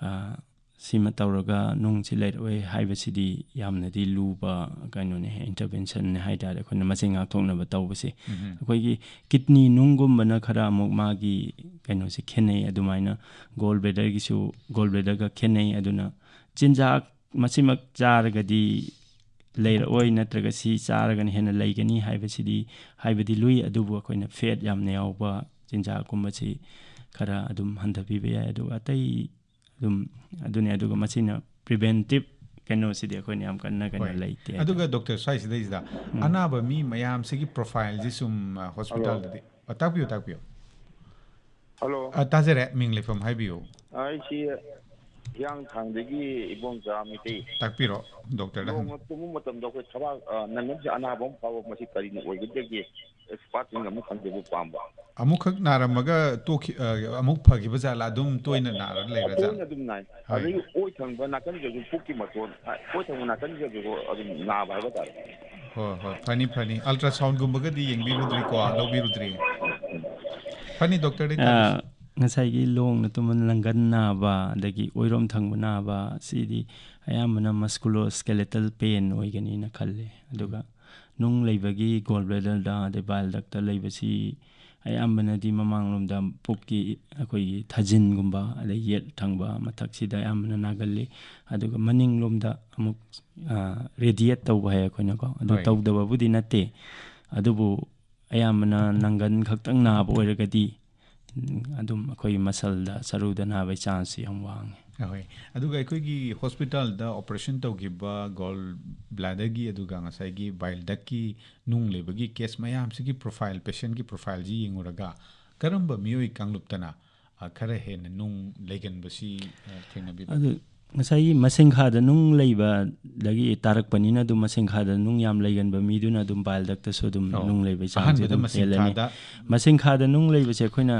ꯑ, ꯁꯤꯃ ꯇꯧꯔꯒ ꯅꯨꯡꯁꯤ ꯂꯩꯔꯛꯑꯣꯏ ꯍꯥꯏꯕꯁꯤꯗꯤ ꯌꯥꯝꯅꯗꯤ ꯂꯨꯕ ꯀꯩꯅꯣꯅꯦ, interventionꯅꯦ ꯍꯥꯏꯇꯥꯔꯦ, ꯑꯩꯈꯣꯏꯅ ꯃꯁꯤ ꯉꯥꯛꯊꯣꯛꯅꯕ ꯇꯧꯕꯁꯦ꯫ ꯎꯝ꯫ ꯑꯩꯈꯣꯏꯒꯤ kidney ꯅꯨꯡꯒꯨꯝꯕꯅ ꯈꯔ ꯑꯃꯨꯛ ꯃꯥꯒꯤ ꯀꯩꯅꯣꯁꯦ ꯈꯦꯠꯅꯩ꯫ ꯑꯗꯨꯃꯥꯏꯅ gallbladderꯒꯤꯁꯨ, gallbladderꯒ ꯈꯦꯠꯅꯩ꯫ ꯑꯗꯨꯅ ꯆꯤꯟꯖꯥꯛ ꯃꯁꯤꯃꯛ ꯆꯥꯔꯒꯗꯤ ꯂꯩꯔꯛꯑꯣꯏ, ꯅꯠꯇ꯭ꯔꯒ ꯁꯤ ꯆꯥꯔꯒꯅ ꯍꯦꯟꯅ ꯂꯩꯒꯅꯤ ꯍꯥꯏꯕꯁꯤꯗꯤ ꯍꯥꯏꯕꯗꯤ ꯂꯨꯏ꯫ ꯑꯗꯨꯕꯨ ꯑꯩꯈꯣꯏꯅ fat ꯌꯥꯝꯅ ꯌꯥꯎꯕ ꯆꯤꯟꯖꯥꯛꯀꯨꯝꯕꯁꯤ ꯈꯔ ꯑꯗꯨꯝ ꯍꯟꯊꯕꯤꯕ ꯌꯥꯏ꯫ ꯑꯗꯨꯒ ꯑꯇꯩ ꯑꯗꯨꯝ ꯑꯗꯨꯅꯤ꯫ ꯑꯗꯨꯒ ꯃꯁꯤꯅ preventive ꯀꯩꯅꯣꯁꯤꯗꯤ ꯑꯩꯈꯣꯏꯅ ꯌꯥꯝ ꯀꯟꯅ ꯀꯩꯅꯣ ꯍꯣꯏ꯫ ꯂꯩꯇꯦ ꯑꯗꯨꯒ ꯍꯥꯏꯇꯥꯔꯦ꯫ Doctor, ꯁ꯭ꯋꯥꯏꯁꯤꯗꯩꯁꯤꯗ ꯎꯝ꯫ ꯑꯅꯥꯕ ꯃꯤ ꯃꯌꯥꯝꯁꯤꯒꯤ profileꯁꯤ ꯁꯨꯝ, ꯑ, hospitalꯗꯗꯤ, ꯑ, ꯇꯥꯛꯄꯤꯌꯨ, ꯇꯥꯛꯄꯤꯌꯨ꯫ ꯍꯜꯂꯣ꯫ ꯑ, ꯇꯥꯖꯔꯦ, ꯃꯤꯡ ꯂꯩꯐꯝ ꯍꯥꯏꯕꯤꯌꯨ꯫ ꯑꯩꯁꯤ ꯍꯤꯌꯥꯡꯊꯥꯡꯗꯒꯤ ꯏꯕꯣꯝꯆꯥ ꯃꯩꯇꯩ꯫ ꯇꯥꯛꯄꯤꯔꯣ, ꯗꯣꯛꯇꯔꯗ ꯍꯪ- ꯅꯣꯡꯃ ꯇꯨꯝꯕ ꯃꯇꯝꯗ ꯑꯩꯈꯣꯏ ꯊꯕꯥꯛ, ꯑ, ꯅꯪꯒꯟꯁꯦ ꯑꯅꯥꯕ ꯑꯃ ꯐꯥꯎꯕ, ꯃꯁꯤ ꯀꯔꯤꯅ ꯑꯣꯏꯒꯗꯒꯦ? ꯑꯦꯛꯁꯄꯥꯔꯠꯁꯤꯡ ꯑꯃ ꯈꯪꯖꯕ ꯄꯥꯝꯕ꯫ ꯑꯃꯨꯛꯈꯛ ꯅꯥꯔꯝꯃꯒ ꯇꯣꯛꯈꯤ-, ꯑ, ꯑꯃꯨꯛ ꯐꯈꯤꯕ ꯖꯥꯠꯂꯥ? ꯑꯗꯨꯝ ꯇꯣꯏꯅ ꯅꯥꯔ ꯂꯩꯔ ꯖꯥꯠꯂꯥ? ꯇꯣꯏꯅ ꯑꯗꯨꯝ ꯅꯥꯏ꯫ ꯍꯣꯏ꯫ ꯑꯗꯒꯤ ꯑꯣꯏ ꯊꯪꯕ ꯅꯥꯀꯟꯁꯤꯗꯁꯨ, ꯄꯨꯛꯀꯤ ꯃꯇꯣꯟ, ꯑꯣꯏ ꯊꯪꯕ ꯅꯥꯀꯟꯁꯤꯗꯁꯨ ꯑꯗꯨꯝ ꯅꯥꯕ ꯍꯥꯏꯕ ꯇꯥꯔꯦ꯫ ꯍꯣꯏ, ꯍꯣꯏ, ꯐꯅꯤ, ꯐꯅꯤ꯫ ꯑꯜꯇ꯭ꯔꯥꯁꯥꯎꯟꯒꯨꯝꯕꯒꯗꯤ ꯌꯦꯡꯕꯤꯔꯨꯗ꯭ꯔꯤꯀꯣ, ꯂꯧꯕꯤꯔꯨꯗ꯭ꯔꯤ? ꯐꯅꯤ, ꯗꯣꯛꯇꯔꯗꯤ ꯑꯥ, ꯇꯥꯕꯤꯁꯤ꯫ ꯉꯁꯥꯏꯒꯤ ꯂꯣꯡꯅ ꯇꯨꯝꯕ ꯅꯪꯒꯟ ꯅꯥꯕ, ꯑꯗꯒꯤ ꯑꯣꯏꯔꯣꯝ ꯊꯪꯕ ꯅꯥꯕ, ꯁꯤꯗꯤ ꯑꯌꯥꯝꯕꯅ musculoskeletal pain ꯑꯣꯏꯒꯅꯤꯅ ꯈꯜꯂꯦ꯫ ꯑꯗꯨꯒ ꯅꯨꯡ ꯂꯩꯕꯒꯤ gall bladderꯗ, ꯑꯗꯩ bile ductꯇ ꯂꯩꯕꯁꯤ ꯑꯌꯥꯝꯕꯅꯗꯤ ꯃꯃꯥꯡꯂꯣꯝꯗ ꯄꯨꯛꯀꯤ ꯑꯩꯈꯣꯏꯒꯤ ꯊꯥꯖꯤꯟꯒꯨꯝꯕ, ꯑꯗꯩ ꯌꯦꯠ ꯊꯪꯕ ꯃꯊꯛꯁꯤꯗ ꯑꯌꯥꯝꯕꯅ ꯅꯥꯒꯜꯂꯤ꯫ ꯑꯗꯨꯒ ꯃꯅꯤꯡꯂꯣꯝꯗ ꯑꯃꯨꯛ, ꯑ, radiate ꯇꯧꯕ ꯍꯥꯏ ꯑꯩꯈꯣꯏꯅꯀꯣ꯫ ꯑꯗꯨ ꯍꯣꯏ꯫ ꯇꯧꯗꯕꯕꯨꯗꯤ ꯅꯠꯇꯦ꯫ ꯑꯗꯨꯕꯨ ꯑꯌꯥꯝꯕꯅ ꯅꯪꯒꯟ ꯈꯛꯇꯪ ꯅꯥꯕ ꯑꯣꯏꯔꯒꯗꯤ, ꯎꯝ, ꯑꯗꯨꯝ ꯑꯩꯈꯣꯏꯒꯤ muscleꯗ, ꯁꯔꯨꯗ ꯅꯥꯕꯒꯤ chanceꯁꯤ ꯌꯥꯝ ꯋꯥꯡꯉꯤ꯫ ꯑꯍꯣꯏ꯫ ꯑꯗꯨꯒ ꯑꯩꯈꯣꯏꯒꯤ hospitalꯗ operation ꯇꯧꯈꯤꯕ gall bladderꯒꯤ, ꯑꯗꯨꯒ ꯉꯁꯥꯏꯒꯤ bile ductꯀꯤ ꯅꯨꯡ ꯂꯩꯕꯒꯤ case ꯃꯌꯥꯝꯁꯤꯒꯤ profile, patientꯀꯤ profileꯁꯤ ꯌꯦꯡꯉꯨꯔꯒ, ꯀꯔꯝꯕ ꯃꯤꯑꯣꯏ ꯀꯥꯡꯂꯨꯞꯇꯅ, ꯑ, ꯈꯔ ꯍꯦꯟꯅ ꯅꯨꯡ ꯂꯩꯒꯟꯕꯁꯤ, ꯑ, ꯊꯦꯡꯅꯕꯤꯕꯒꯦ? ꯑꯗꯨ ꯉꯁꯥꯏꯒꯤ ꯃꯁꯤꯡꯈꯥꯗ ꯅꯨꯡ ꯂꯩꯕꯗꯒꯤ ꯇꯥꯔꯛꯄꯅꯤꯅ, ꯑꯗꯨꯝ ꯃꯁꯤꯡꯈꯥꯗ ꯅꯨꯡ ꯌꯥꯝ ꯂꯩꯒꯟꯕ ꯃꯤꯗꯨꯅ ꯑꯗꯨꯝ bile ductꯇꯁꯨ ꯑꯗꯨꯝ ꯑꯣ, ꯅꯨꯡ ꯂꯩꯕꯒꯤ chanceꯁꯤ ꯑꯍꯥꯟꯕꯗ ꯑꯗꯨꯝ ꯍꯦꯜꯂꯅꯤ꯫ ꯃꯁꯤꯡꯈꯥꯗ꯫ ꯃꯁꯤꯡꯈꯥꯗ ꯅꯨꯡ ꯂꯩꯕꯁꯦ ꯑꯩꯈꯣꯏꯅ,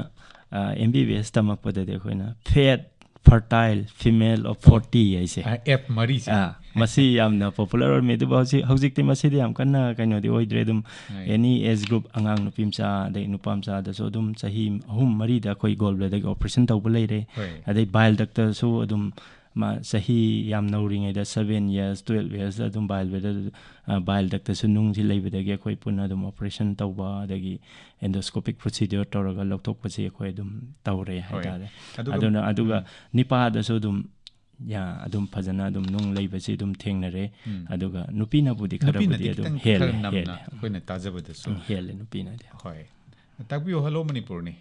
ꯑ, M B B S ꯇꯝꯃꯛꯄꯗꯗꯤ ꯑꯩꯈꯣꯏꯅ fat, fertile, female of forty ꯍꯥꯏꯁꯦ꯫ ꯑ, F ꯃꯔꯤꯁꯦ꯫ ꯑ, ꯃꯁꯤ ꯌꯥꯝꯅ popular ꯑꯣꯏꯔꯝꯃꯤ, ꯑꯗꯨꯕꯨ ꯍꯧꯖꯤꯛ, ꯍꯧꯖꯤꯛꯇꯤ ꯃꯁꯤꯗꯤ ꯌꯥꯝ ꯀꯟꯅ ꯀꯩꯅꯣꯗꯤ ꯑꯣꯏꯗ꯭ꯔꯦ꯫ ꯑꯗꯨꯝ ꯍꯣꯏ꯫ Any age group, ꯑꯉꯥꯡ ꯅꯨꯄꯤ ꯃꯆꯥ, ꯑꯗꯩ ꯅꯨꯄꯥ ꯃꯆꯥꯗꯁꯨ ꯑꯗꯨꯝ ꯆꯍꯤ ꯑꯍꯨꯝ ꯃꯔꯤꯗ ꯑꯩꯈꯣꯏ gall bladderꯒꯤ operation ꯇꯧꯕ ꯂꯩꯔꯦ꯫ ꯍꯣꯏ꯫ ꯑꯗꯩ bile ductꯇꯁꯨ ꯑꯗꯨꯝ ꯃꯥ ꯆꯍꯤ ꯌꯥꯝ ꯅꯧꯔꯤꯉꯩꯗ, seven years, twelve yearsꯇ ꯑꯗꯨꯝ bile bladder, ꯑ, bile ductꯇꯁꯨ ꯅꯨꯡꯁꯤ ꯂꯩꯕꯗꯒꯤ ꯑꯩꯈꯣꯏ ꯄꯨꯟꯅ ꯑꯗꯨꯝ operation ꯇꯧꯕ, ꯑꯗꯒꯤ endoscopic procedure ꯇꯧꯔꯒ ꯂꯧꯊꯣꯛꯄꯁꯤ ꯑꯩꯈꯣꯏ ꯑꯗꯨꯝ ꯇꯧꯔꯦ ꯍꯣꯏ꯫ ꯍꯥꯏꯇꯥꯔꯦ꯫ ꯑꯗꯨꯒ ꯑꯗꯨꯅ, ꯑꯗꯨꯒ ꯎꯝ꯫ ꯅꯤꯄꯥꯗꯁꯨ ꯑꯗꯨꯝ, ꯌꯥ, ꯑꯗꯨꯝ ꯐꯖꯅ ꯑꯗꯨꯝ ꯅꯨꯡ ꯂꯩꯕꯁꯤ ꯑꯗꯨꯝ ꯊꯦꯡꯅꯔꯦ꯫ ꯎꯝ꯫ ꯑꯗꯨꯒ ꯅꯨꯄꯤꯅꯕꯨꯗꯤ ꯈꯔꯕꯨꯗꯤ ꯅꯨꯄꯤꯅꯗꯤ ꯑꯗꯨꯝ ꯈꯤꯇꯪ ꯍꯦꯜꯂꯦ, ꯈꯔ ꯅꯝꯅ ꯍꯦꯜꯂꯦ꯫ ꯑꯩꯈꯣꯏꯅ ꯇꯥꯖꯕꯗꯁꯨ꯫ ꯎꯝ, ꯍꯦꯜꯂꯦ ꯅꯨꯄꯤꯅꯗꯤ꯫ ꯍꯣꯏ꯫ ꯇꯥꯛꯄꯤꯌꯨ, hello ꯃꯅꯤꯄꯨꯔꯅꯤ꯫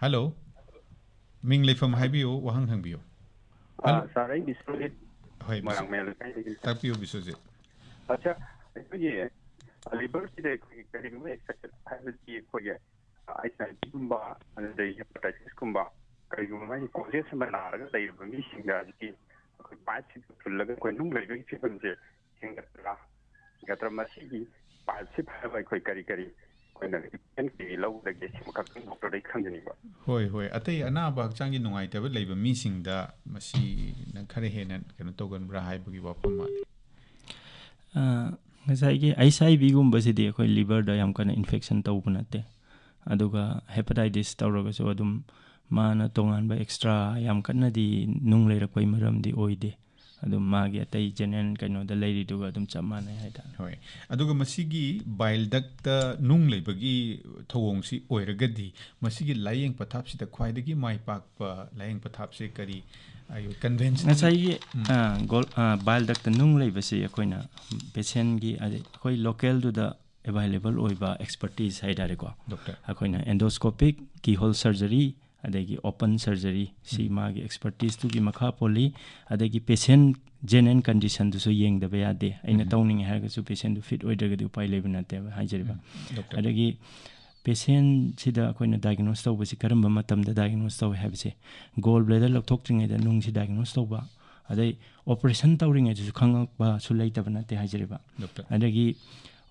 Hello꯫ ꯃꯤꯡ ꯂꯩꯐꯝ ꯍꯥꯏꯕꯤꯌꯨ, ꯋꯥꯍꯪ ꯍꯪꯕꯤꯌꯨ꯫ ꯑꯥ, hello꯫ Sir, ꯑꯩ ꯕꯤꯁ꯭ꯋꯖꯤꯠ ꯍꯣꯏ, ꯕꯤꯁ꯭ꯋ-, ꯃꯣꯏꯔꯥꯡ ꯃꯌꯥꯝ ꯂꯩꯀꯥꯏꯗꯒꯤꯅꯤ꯫ ꯇꯥꯛꯄꯤꯌꯨ, ꯕꯤꯁ꯭ꯋꯖꯤꯠ꯫ ꯑꯠꯆꯥ, ꯑꯩꯈꯣꯏꯒꯤ liverꯁꯤꯗ ꯑꯩꯈꯣꯏꯒꯤ ꯀꯔꯤꯒꯨꯝꯕ exercise ꯍꯥꯏꯕꯗꯤ ꯑꯩꯈꯣꯏꯒꯤ ꯑꯩꯆ ꯑꯥꯏ ꯚꯤꯒꯨꯝꯕ, ꯑꯗꯨꯗꯒꯤ ꯍꯦꯄꯥꯇꯥꯏꯇꯤꯁꯀꯨꯝꯕ, ꯀꯔꯤꯒꯨꯝꯕ ꯃꯥꯒꯤ ꯀꯣꯖꯦꯁ ꯑꯃ ꯅꯥꯔꯒ ꯂꯩꯔꯕ ꯃꯤꯁꯤꯡꯗ ꯍꯧꯖꯤꯛꯀꯤ ꯑꯩꯈꯣꯏ ꯄꯥꯏꯞꯁꯤꯗ ꯐꯨꯜꯂꯒ ꯑꯩꯈꯣꯏ ꯅꯨꯡ ꯂꯩꯕꯒꯤ ꯐꯤꯕꯝꯁꯦ ꯍꯦꯟꯒꯠꯄ꯭ꯔꯥ? ꯍꯦꯟꯒꯠꯇ꯭ꯔꯥ? ꯃꯁꯤꯒꯤ ꯄꯥꯏꯞꯁꯤ ꯐꯅꯕ ꯑꯩꯈꯣꯏ ꯀꯔꯤ ꯀꯔꯤ ꯑꯩꯈꯣꯏꯅ ꯇ꯭ꯔꯤꯠꯃꯦꯟ ꯀꯔꯤ ꯂꯧꯒꯗꯒꯦ? ꯁꯤꯃꯈꯛꯇꯪ ꯗꯣꯛꯇꯔꯗꯒꯤ ꯈꯪꯖꯅꯤꯡꯕ꯫ ꯍꯣꯏ, ꯍꯣꯏ꯫ ꯑꯇꯩ ꯑꯅꯥꯕ ꯍꯛꯆꯥꯡꯒꯤ ꯅꯨꯡꯉꯥꯏꯇꯕ ꯂꯩꯕ ꯃꯤꯁꯤꯡꯗ ꯃꯁꯤꯅ ꯈꯔ ꯍꯦꯟꯅ ꯀꯩꯅꯣ ꯇꯧꯒꯟꯕ꯭ꯔꯥ ꯍꯥꯏꯕꯒꯤ ꯋꯥꯐꯝ ꯃꯥꯜꯂꯤ꯫ ꯑ, ꯉꯁꯥꯏꯒꯤ ꯑꯩꯆ ꯑꯥꯏ ꯚꯤꯒꯨꯝꯕꯁꯤꯗꯤ ꯑꯩꯈꯣꯏ ꯂꯤꯚꯔꯗ ꯌꯥꯝ ꯀꯟꯅ ꯏꯟꯐꯦꯛꯁꯟ ꯇꯧꯕ ꯅꯠꯇꯦ꯫ ꯑꯗꯨꯒ ꯍꯦꯄꯥꯇꯥꯏꯇꯤꯁ ꯇꯧꯔꯒꯁꯨ ꯑꯗꯨꯝ ꯃꯥꯅ ꯇꯣꯉꯥꯟꯕ ꯑꯦꯛꯁꯇ꯭ꯔꯥ ꯌꯥꯝ ꯀꯟꯅꯗꯤ ꯅꯨꯡ ꯂꯩꯔꯛꯄꯩ ꯃꯔꯝꯗꯤ ꯑꯣꯏꯗꯦ꯫ ꯑꯗꯨꯝ ꯃꯥꯒꯤ ꯑꯇꯩ ꯖꯦꯅꯦꯔꯦꯜ ꯀꯩꯅꯣꯗ ꯂꯩꯔꯤꯗꯨꯒ ꯑꯗꯨꯝ ꯆꯞ ꯃꯥꯟꯅꯩ ꯍꯥꯏꯇꯥꯔꯦ꯫ ꯍꯣꯏ꯫ ꯑꯗꯨꯒ ꯃꯁꯤꯒꯤ ꯕꯥꯏꯜ ꯗꯛꯇ ꯅꯨꯡ ꯂꯩꯕꯒꯤ ꯊꯧꯑꯣꯡꯁꯤ ꯑꯣꯏꯔꯒꯗꯤ, ꯃꯁꯤꯒꯤ ꯂꯥꯏꯌꯦꯡ ꯄꯊꯥꯞꯁꯤꯗ ꯈ꯭ꯋꯥꯏꯗꯒꯤ ꯃꯥꯏ ꯄꯥꯛꯄ ꯂꯥꯏꯌꯦꯡ ꯄꯊꯥꯞꯁꯦ ꯀꯔꯤ? ꯑꯩ ꯀꯟꯚꯦꯟꯁꯅꯦꯜ ꯉꯁꯥꯏꯒꯤ, ꯎꯝ꯫ ꯑ, ꯒꯣꯜ-, ꯑ, ꯕꯥꯏꯜ ꯗꯛꯇ ꯅꯨꯡ ꯂꯩꯕꯁꯤ ꯑꯩꯈꯣꯏꯅ ꯄꯦꯁꯦꯟꯒꯤ, ꯑꯗꯩ ꯑꯩꯈꯣꯏ ꯂꯣꯀꯦꯜꯗꯨꯗ ꯑꯦꯚꯥꯏꯂꯦꯕꯜ ꯑꯣꯏꯕ ꯑꯦꯛꯁꯄꯔꯇꯤꯁ ꯍꯥꯏ ꯇꯥꯔꯦꯀꯣ꯫ ꯗꯣꯛꯇꯔ꯫ ꯑꯩꯈꯣꯏꯅ ꯑꯦꯟꯗꯣꯁꯀꯣꯄꯤꯛ, ꯀꯤꯍꯣꯜ ꯁꯔꯖꯔꯤ, ꯑꯗꯒꯤ ꯑꯣꯄꯟ ꯁꯔꯖꯔꯤ, ꯁꯤ ꯎꯝ꯫ ꯃꯥꯒꯤ ꯑꯦꯛꯁꯄꯔꯇꯤꯁꯇꯨꯒꯤ ꯃꯈꯥ ꯄꯣꯜꯂꯤ꯫ ꯑꯗꯒꯤ ꯄꯦꯁꯦꯟ ꯖꯦꯅꯦꯔꯦꯜ ꯀꯟꯗꯤꯁꯟꯗꯨꯁꯨ ꯌꯦꯡꯗꯕ ꯌꯥꯗꯦ꯫ ꯑꯩꯅ ꯎꯝ꯫ ꯇꯧꯅꯤꯡꯉꯦ ꯍꯥꯏꯔꯒꯁꯨ ꯄꯦꯁꯦꯟꯗꯨ ꯐꯤꯠ ꯑꯣꯏꯗ꯭ꯔꯒꯗꯤ ꯎꯄꯥꯏ ꯂꯩꯕ ꯅꯠꯇꯦꯕ ꯍꯥꯏꯖꯔꯤꯕ꯫ ꯎꯝ꯫ ꯗꯣꯛꯇꯔ꯫ ꯑꯗꯒꯤ ꯄꯦꯁꯦꯟꯁꯤꯗ ꯑꯩꯈꯣꯏꯅ ꯗꯥꯏꯒꯅꯣꯁ ꯇꯧꯕꯁꯤ ꯀꯔꯝꯕ ꯃꯇꯝꯗ ꯗꯥꯏꯒꯅꯣꯁ ꯇꯧꯏ ꯍꯥꯏꯕꯁꯦ, ꯒꯣꯜ ꯕ꯭ꯂꯦꯗꯔ ꯂꯧꯊꯣꯛꯇ꯭ꯔꯤꯉꯩꯗ ꯅꯨꯡꯁꯤ ꯗꯥꯏꯒꯅꯣꯁ ꯇꯧꯕ, ꯑꯗꯩ ꯑꯣꯄꯔꯦꯁꯟ ꯇꯧꯔꯤꯉꯩꯗꯁꯨ ꯈꯪꯉꯛꯄꯁꯨ ꯂꯩꯇꯕ ꯅꯠꯇꯦ ꯍꯥꯏꯖꯔꯤꯕ꯫ ꯗꯣꯛꯇꯔ꯫ ꯑꯗꯒꯤ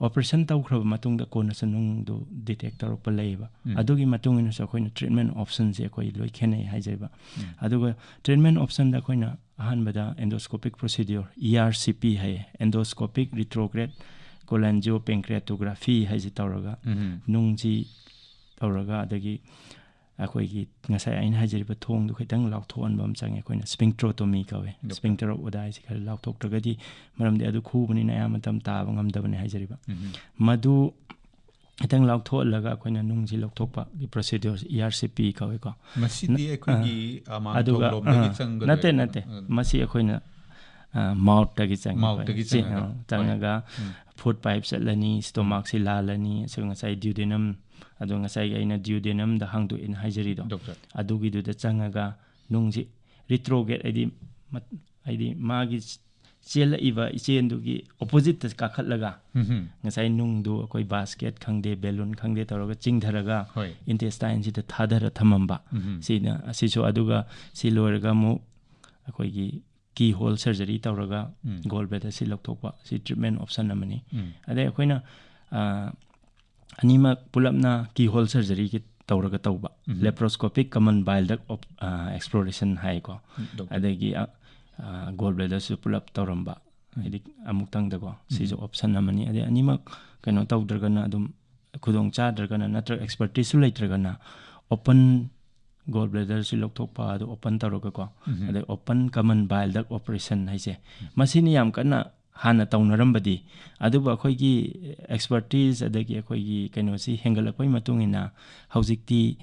ꯑꯣꯄꯔꯦꯁꯟ ꯇꯧꯈ꯭ꯔꯕ ꯃꯇꯨꯡꯗ ꯀꯣꯟꯅꯁꯨ ꯅꯨꯡꯗꯨ ꯗꯤꯇꯦꯛ ꯇꯧꯔꯛꯄ ꯂꯩꯌꯦꯕ꯫ ꯎꯝ꯫ ꯑꯗꯨꯒꯤ ꯃꯇꯨꯡ ꯏꯟꯅꯁꯨ ꯑꯩꯈꯣꯏꯅ ꯇ꯭ꯔꯤꯠꯃꯦꯟ ꯑꯣꯞꯁꯟꯁꯦ ꯑꯩꯈꯣꯏ ꯂꯣꯏ ꯈꯦꯠꯅꯩ ꯍꯥꯏꯖꯔꯤꯕ꯫ ꯎꯝ꯫ ꯑꯗꯨꯒ ꯇ꯭ꯔꯤꯠꯃꯦꯟ ꯑꯣꯞꯁꯟꯗ ꯑꯩꯈꯣꯏꯅ ꯑꯍꯥꯟꯕꯗ ꯑꯦꯟꯗꯣꯁꯀꯣꯄꯤꯛ ꯄ꯭ꯔꯣꯁꯤꯗ꯭ꯌꯨꯔ, ꯏ ꯑꯥꯔ ꯁꯤ ꯄꯤ ꯍꯥꯏꯌꯦ, ꯑꯦꯟꯗꯣꯁꯀꯣꯄꯤꯛ ꯔꯤꯇ꯭ꯔꯣꯒ꯭ꯔꯦꯗ ꯀꯣꯂꯦꯟꯖꯤꯑꯣ ꯄꯦꯟꯀ꯭ꯔꯤꯌꯥꯇꯣꯒ꯭ꯔꯥꯐꯤ ꯍꯥꯏꯁꯦ ꯇꯧꯔꯒ, ꯎꯝ꯫ ꯅꯨꯡꯁꯤ ꯇꯧꯔꯒ, ꯑꯗꯒꯤ ꯑꯩꯈꯣꯏꯒꯤ ꯉꯁꯥꯏ ꯑꯩꯅ ꯍꯥꯏꯖꯔꯤꯕ ꯊꯣꯡꯗꯨ ꯈꯤꯇꯪ ꯂꯥꯎꯊꯣꯛꯍꯟꯕ ꯑꯃ ꯆꯪꯉꯦ, ꯑꯩꯈꯣꯏꯅ ꯁ꯭ꯄꯤꯡꯇ꯭ꯔꯣꯇꯣꯃꯤ ꯀꯧꯋꯦ꯫ ꯗꯣꯛꯇꯔ꯫ ꯁ꯭ꯄꯤꯡꯇꯔ ꯑꯣꯐ ꯑꯣꯗꯥꯏꯁꯤ ꯈꯔ ꯂꯥꯎꯊꯣꯛꯇ꯭ꯔꯒꯗꯤ, ꯃꯔꯝꯗꯤ ꯑꯗꯨ ꯈꯨꯕꯅꯤꯅ ꯑꯌꯥꯝꯕ ꯃꯇꯝ ꯇꯥꯕ ꯉꯝꯗꯕꯅꯦ ꯍꯥꯏꯖꯔꯤꯕ꯫ ꯎꯝ꯫ ꯃꯗꯨ ꯈꯤꯇꯪ ꯂꯥꯎꯊꯣꯛꯍꯜꯂꯒ ꯑꯩꯈꯣꯏꯅ ꯅꯨꯡꯁꯤ ꯂꯧꯊꯣꯛꯄꯒꯤ ꯄ꯭ꯔꯣꯁꯤꯗ꯭ꯌꯨꯔ ꯏ ꯑꯥꯔ ꯁꯤ ꯄꯤ ꯀꯧꯋꯦꯀꯣ꯫ ꯃꯁꯤꯗꯤ ꯅ-, ꯑꯩꯈꯣꯏꯒꯤ, ꯑ, ꯑ, ꯃꯥꯡꯊꯣꯡ ꯑꯗꯨꯒ, ꯂꯣꯝꯗꯒꯤ ꯑ, ꯆꯪꯒꯗꯣꯏꯔꯥ? ꯅꯠꯇꯦ, ꯅꯠꯇꯦ꯫ ꯑ꯫ ꯃꯁꯤ ꯑꯩꯈꯣꯏꯅ, ꯑ, ꯃꯥꯎꯠꯇꯒꯤ ꯆꯪꯉꯦ꯫ ꯃꯥꯎꯠꯇꯒꯤ ꯑꯩꯈꯣꯏꯅ ꯆꯦ-, ꯆꯪꯉꯒ꯫ ꯑ, ꯍꯣꯏ꯫ ꯆꯪꯉꯒ ꯎꯝ꯫ ꯐꯨꯗ ꯄꯥꯏꯞ ꯆꯠꯂꯅꯤ, ꯎꯝ꯫ ꯁ꯭ꯇꯣꯃꯥꯛꯁꯤ ꯂꯥꯜꯂꯅꯤ, ꯑꯗꯨꯒ ꯉꯁꯥꯏ ꯗ꯭ꯌꯨꯗꯦꯅꯝ, ꯑꯗꯣ ꯉꯁꯥꯏꯒꯤ ꯑꯩꯅ ꯗ꯭ꯌꯨꯗꯦꯅꯝꯗ ꯍꯥꯡꯗꯣꯛꯑꯦꯅ ꯍꯥꯏꯖꯔꯤꯗꯣ, ꯗꯣꯛꯇꯔ꯫ ꯑꯗꯨꯒꯤꯗꯨꯗ ꯆꯪꯉꯒ ꯅꯨꯡꯁꯤ ꯔꯤꯇ꯭ꯔꯣꯒ꯭ꯔꯦꯗ, ꯍꯥꯏꯗꯤ ꯃꯠ-, ꯍꯥꯏꯗꯤ ꯃꯥꯒꯤ ꯆꯦꯜꯂꯛꯏꯕ ꯏꯆꯦꯜꯗꯨꯒꯤ ꯑꯣꯄꯣꯖꯤꯠꯇ ꯀꯥꯈꯠꯂꯒ ꯎꯝ꯫ ꯉꯁꯥꯏ ꯅꯨꯡꯗꯨ ꯑꯩꯈꯣꯏ ꯕꯥꯁꯀꯦꯠ ꯈꯪꯗꯦ, ꯕꯦꯂꯨꯟ ꯈꯪꯗꯦ ꯇꯧꯔꯒ ꯆꯤꯡꯊꯔꯒ ꯍꯣꯏ꯫ ꯏꯟꯇꯦꯁꯇꯥꯏꯟꯁꯤꯗ ꯊꯥꯗꯔ ꯊꯝꯃꯝꯕ꯫ ꯎꯝ꯫ ꯁꯤꯅ ꯑꯁꯤꯁꯨ, ꯑꯗꯨꯒ ꯁꯤ ꯂꯣꯏꯔꯒ ꯑꯃꯨꯛ ꯑꯩꯈꯣꯏꯒꯤ ꯀꯤ ꯍꯣꯜ ꯁꯔꯖꯔꯤ ꯇꯧꯔꯒ ꯎꯝ꯫ ꯒꯣꯜ ꯕ꯭ꯂꯦꯗꯔꯁꯤ ꯂꯧꯊꯣꯛꯄ, ꯁꯤ ꯇ꯭ꯔꯤꯠꯃꯦꯟ ꯑꯣꯞꯁꯟ ꯑꯃꯅꯤ꯫ ꯎꯝ꯫ ꯑꯗꯩ ꯑꯩꯈꯣꯏꯅ, ꯑ, ꯑꯅꯤꯃꯛ ꯄꯨꯂꯞꯅ ꯀꯤ ꯍꯣꯜ ꯁꯔꯖꯔꯤꯒꯤ ꯇꯧꯔꯒ ꯇꯧꯕ, ꯎꯝ꯫ ꯂꯦꯄ꯭ꯔꯣꯁꯀꯣꯄꯤꯛ ꯀꯃꯟ ꯕꯥꯏꯜ ꯗꯛ ꯑꯣꯞ-, ꯑ, ꯑꯦꯛꯁꯄ꯭ꯂꯣꯔꯦꯁꯟ ꯍꯥꯏꯀꯣ꯫ ꯎꯝ, ꯗꯣꯛꯇꯔ꯫ ꯑꯗꯒꯤ, ꯑ, ꯑ, ꯒꯣꯜ ꯕ꯭ꯂꯦꯗꯔꯁꯨ ꯄꯨꯂꯞ ꯇꯧꯔꯝꯕ, ꯎꯝ꯫ ꯍꯥꯏꯗꯤ ꯑꯃꯨꯛꯇꯪꯗꯀꯣ꯫ ꯁꯤꯁꯨ ꯎꯝ꯫ ꯑꯣꯞꯁꯟ ꯑꯃꯅꯤ꯫ ꯑꯗꯩ ꯑꯅꯤꯃꯛ ꯀꯩꯅꯣ ꯇꯧꯗ꯭ꯔꯒꯅ, ꯑꯗꯨꯝ ꯈꯨꯗꯣꯡ ꯆꯥꯗ꯭ꯔꯒꯅ, ꯅꯠꯇ꯭ꯔꯒ ꯑꯦꯛꯁꯄꯔꯇꯤꯁꯁꯨ ꯂꯩꯇ꯭ꯔꯒꯅ, ꯑꯣꯄꯟ ꯒꯣꯜ ꯕ꯭ꯂꯦꯗꯔꯁꯨ ꯂꯧꯊꯣꯛꯄ, ꯑꯗꯨ ꯑꯣꯄꯟ ꯇꯧꯔꯒꯀꯣ꯫ ꯎꯝ꯫ ꯑꯗꯩ ꯑꯣꯄꯟ ꯀꯃꯟ ꯕꯥꯏꯜ ꯗꯛ ꯑꯣꯄꯔꯦꯁꯟ ꯍꯥꯏꯁꯦ, ꯎꯝ꯫ ꯃꯁꯤꯅ ꯌꯥꯝ ꯀꯟꯅ ꯍꯥꯟꯅ ꯇꯧꯅꯔꯝꯕꯗꯤ, ꯑꯗꯨꯕꯨ ꯑꯩꯈꯣꯏꯒꯤ ꯑꯦꯛꯁꯄꯔꯇꯤꯁ ꯑꯗꯒꯤ ꯑꯩꯈꯣꯏꯒꯤ ꯀꯩꯅꯣꯁꯤ ꯍꯦꯟꯒꯠꯂꯛꯄꯒꯤ ꯃꯇꯨꯡ ꯏꯟꯅ ꯍꯧꯖꯤꯛꯇꯤ,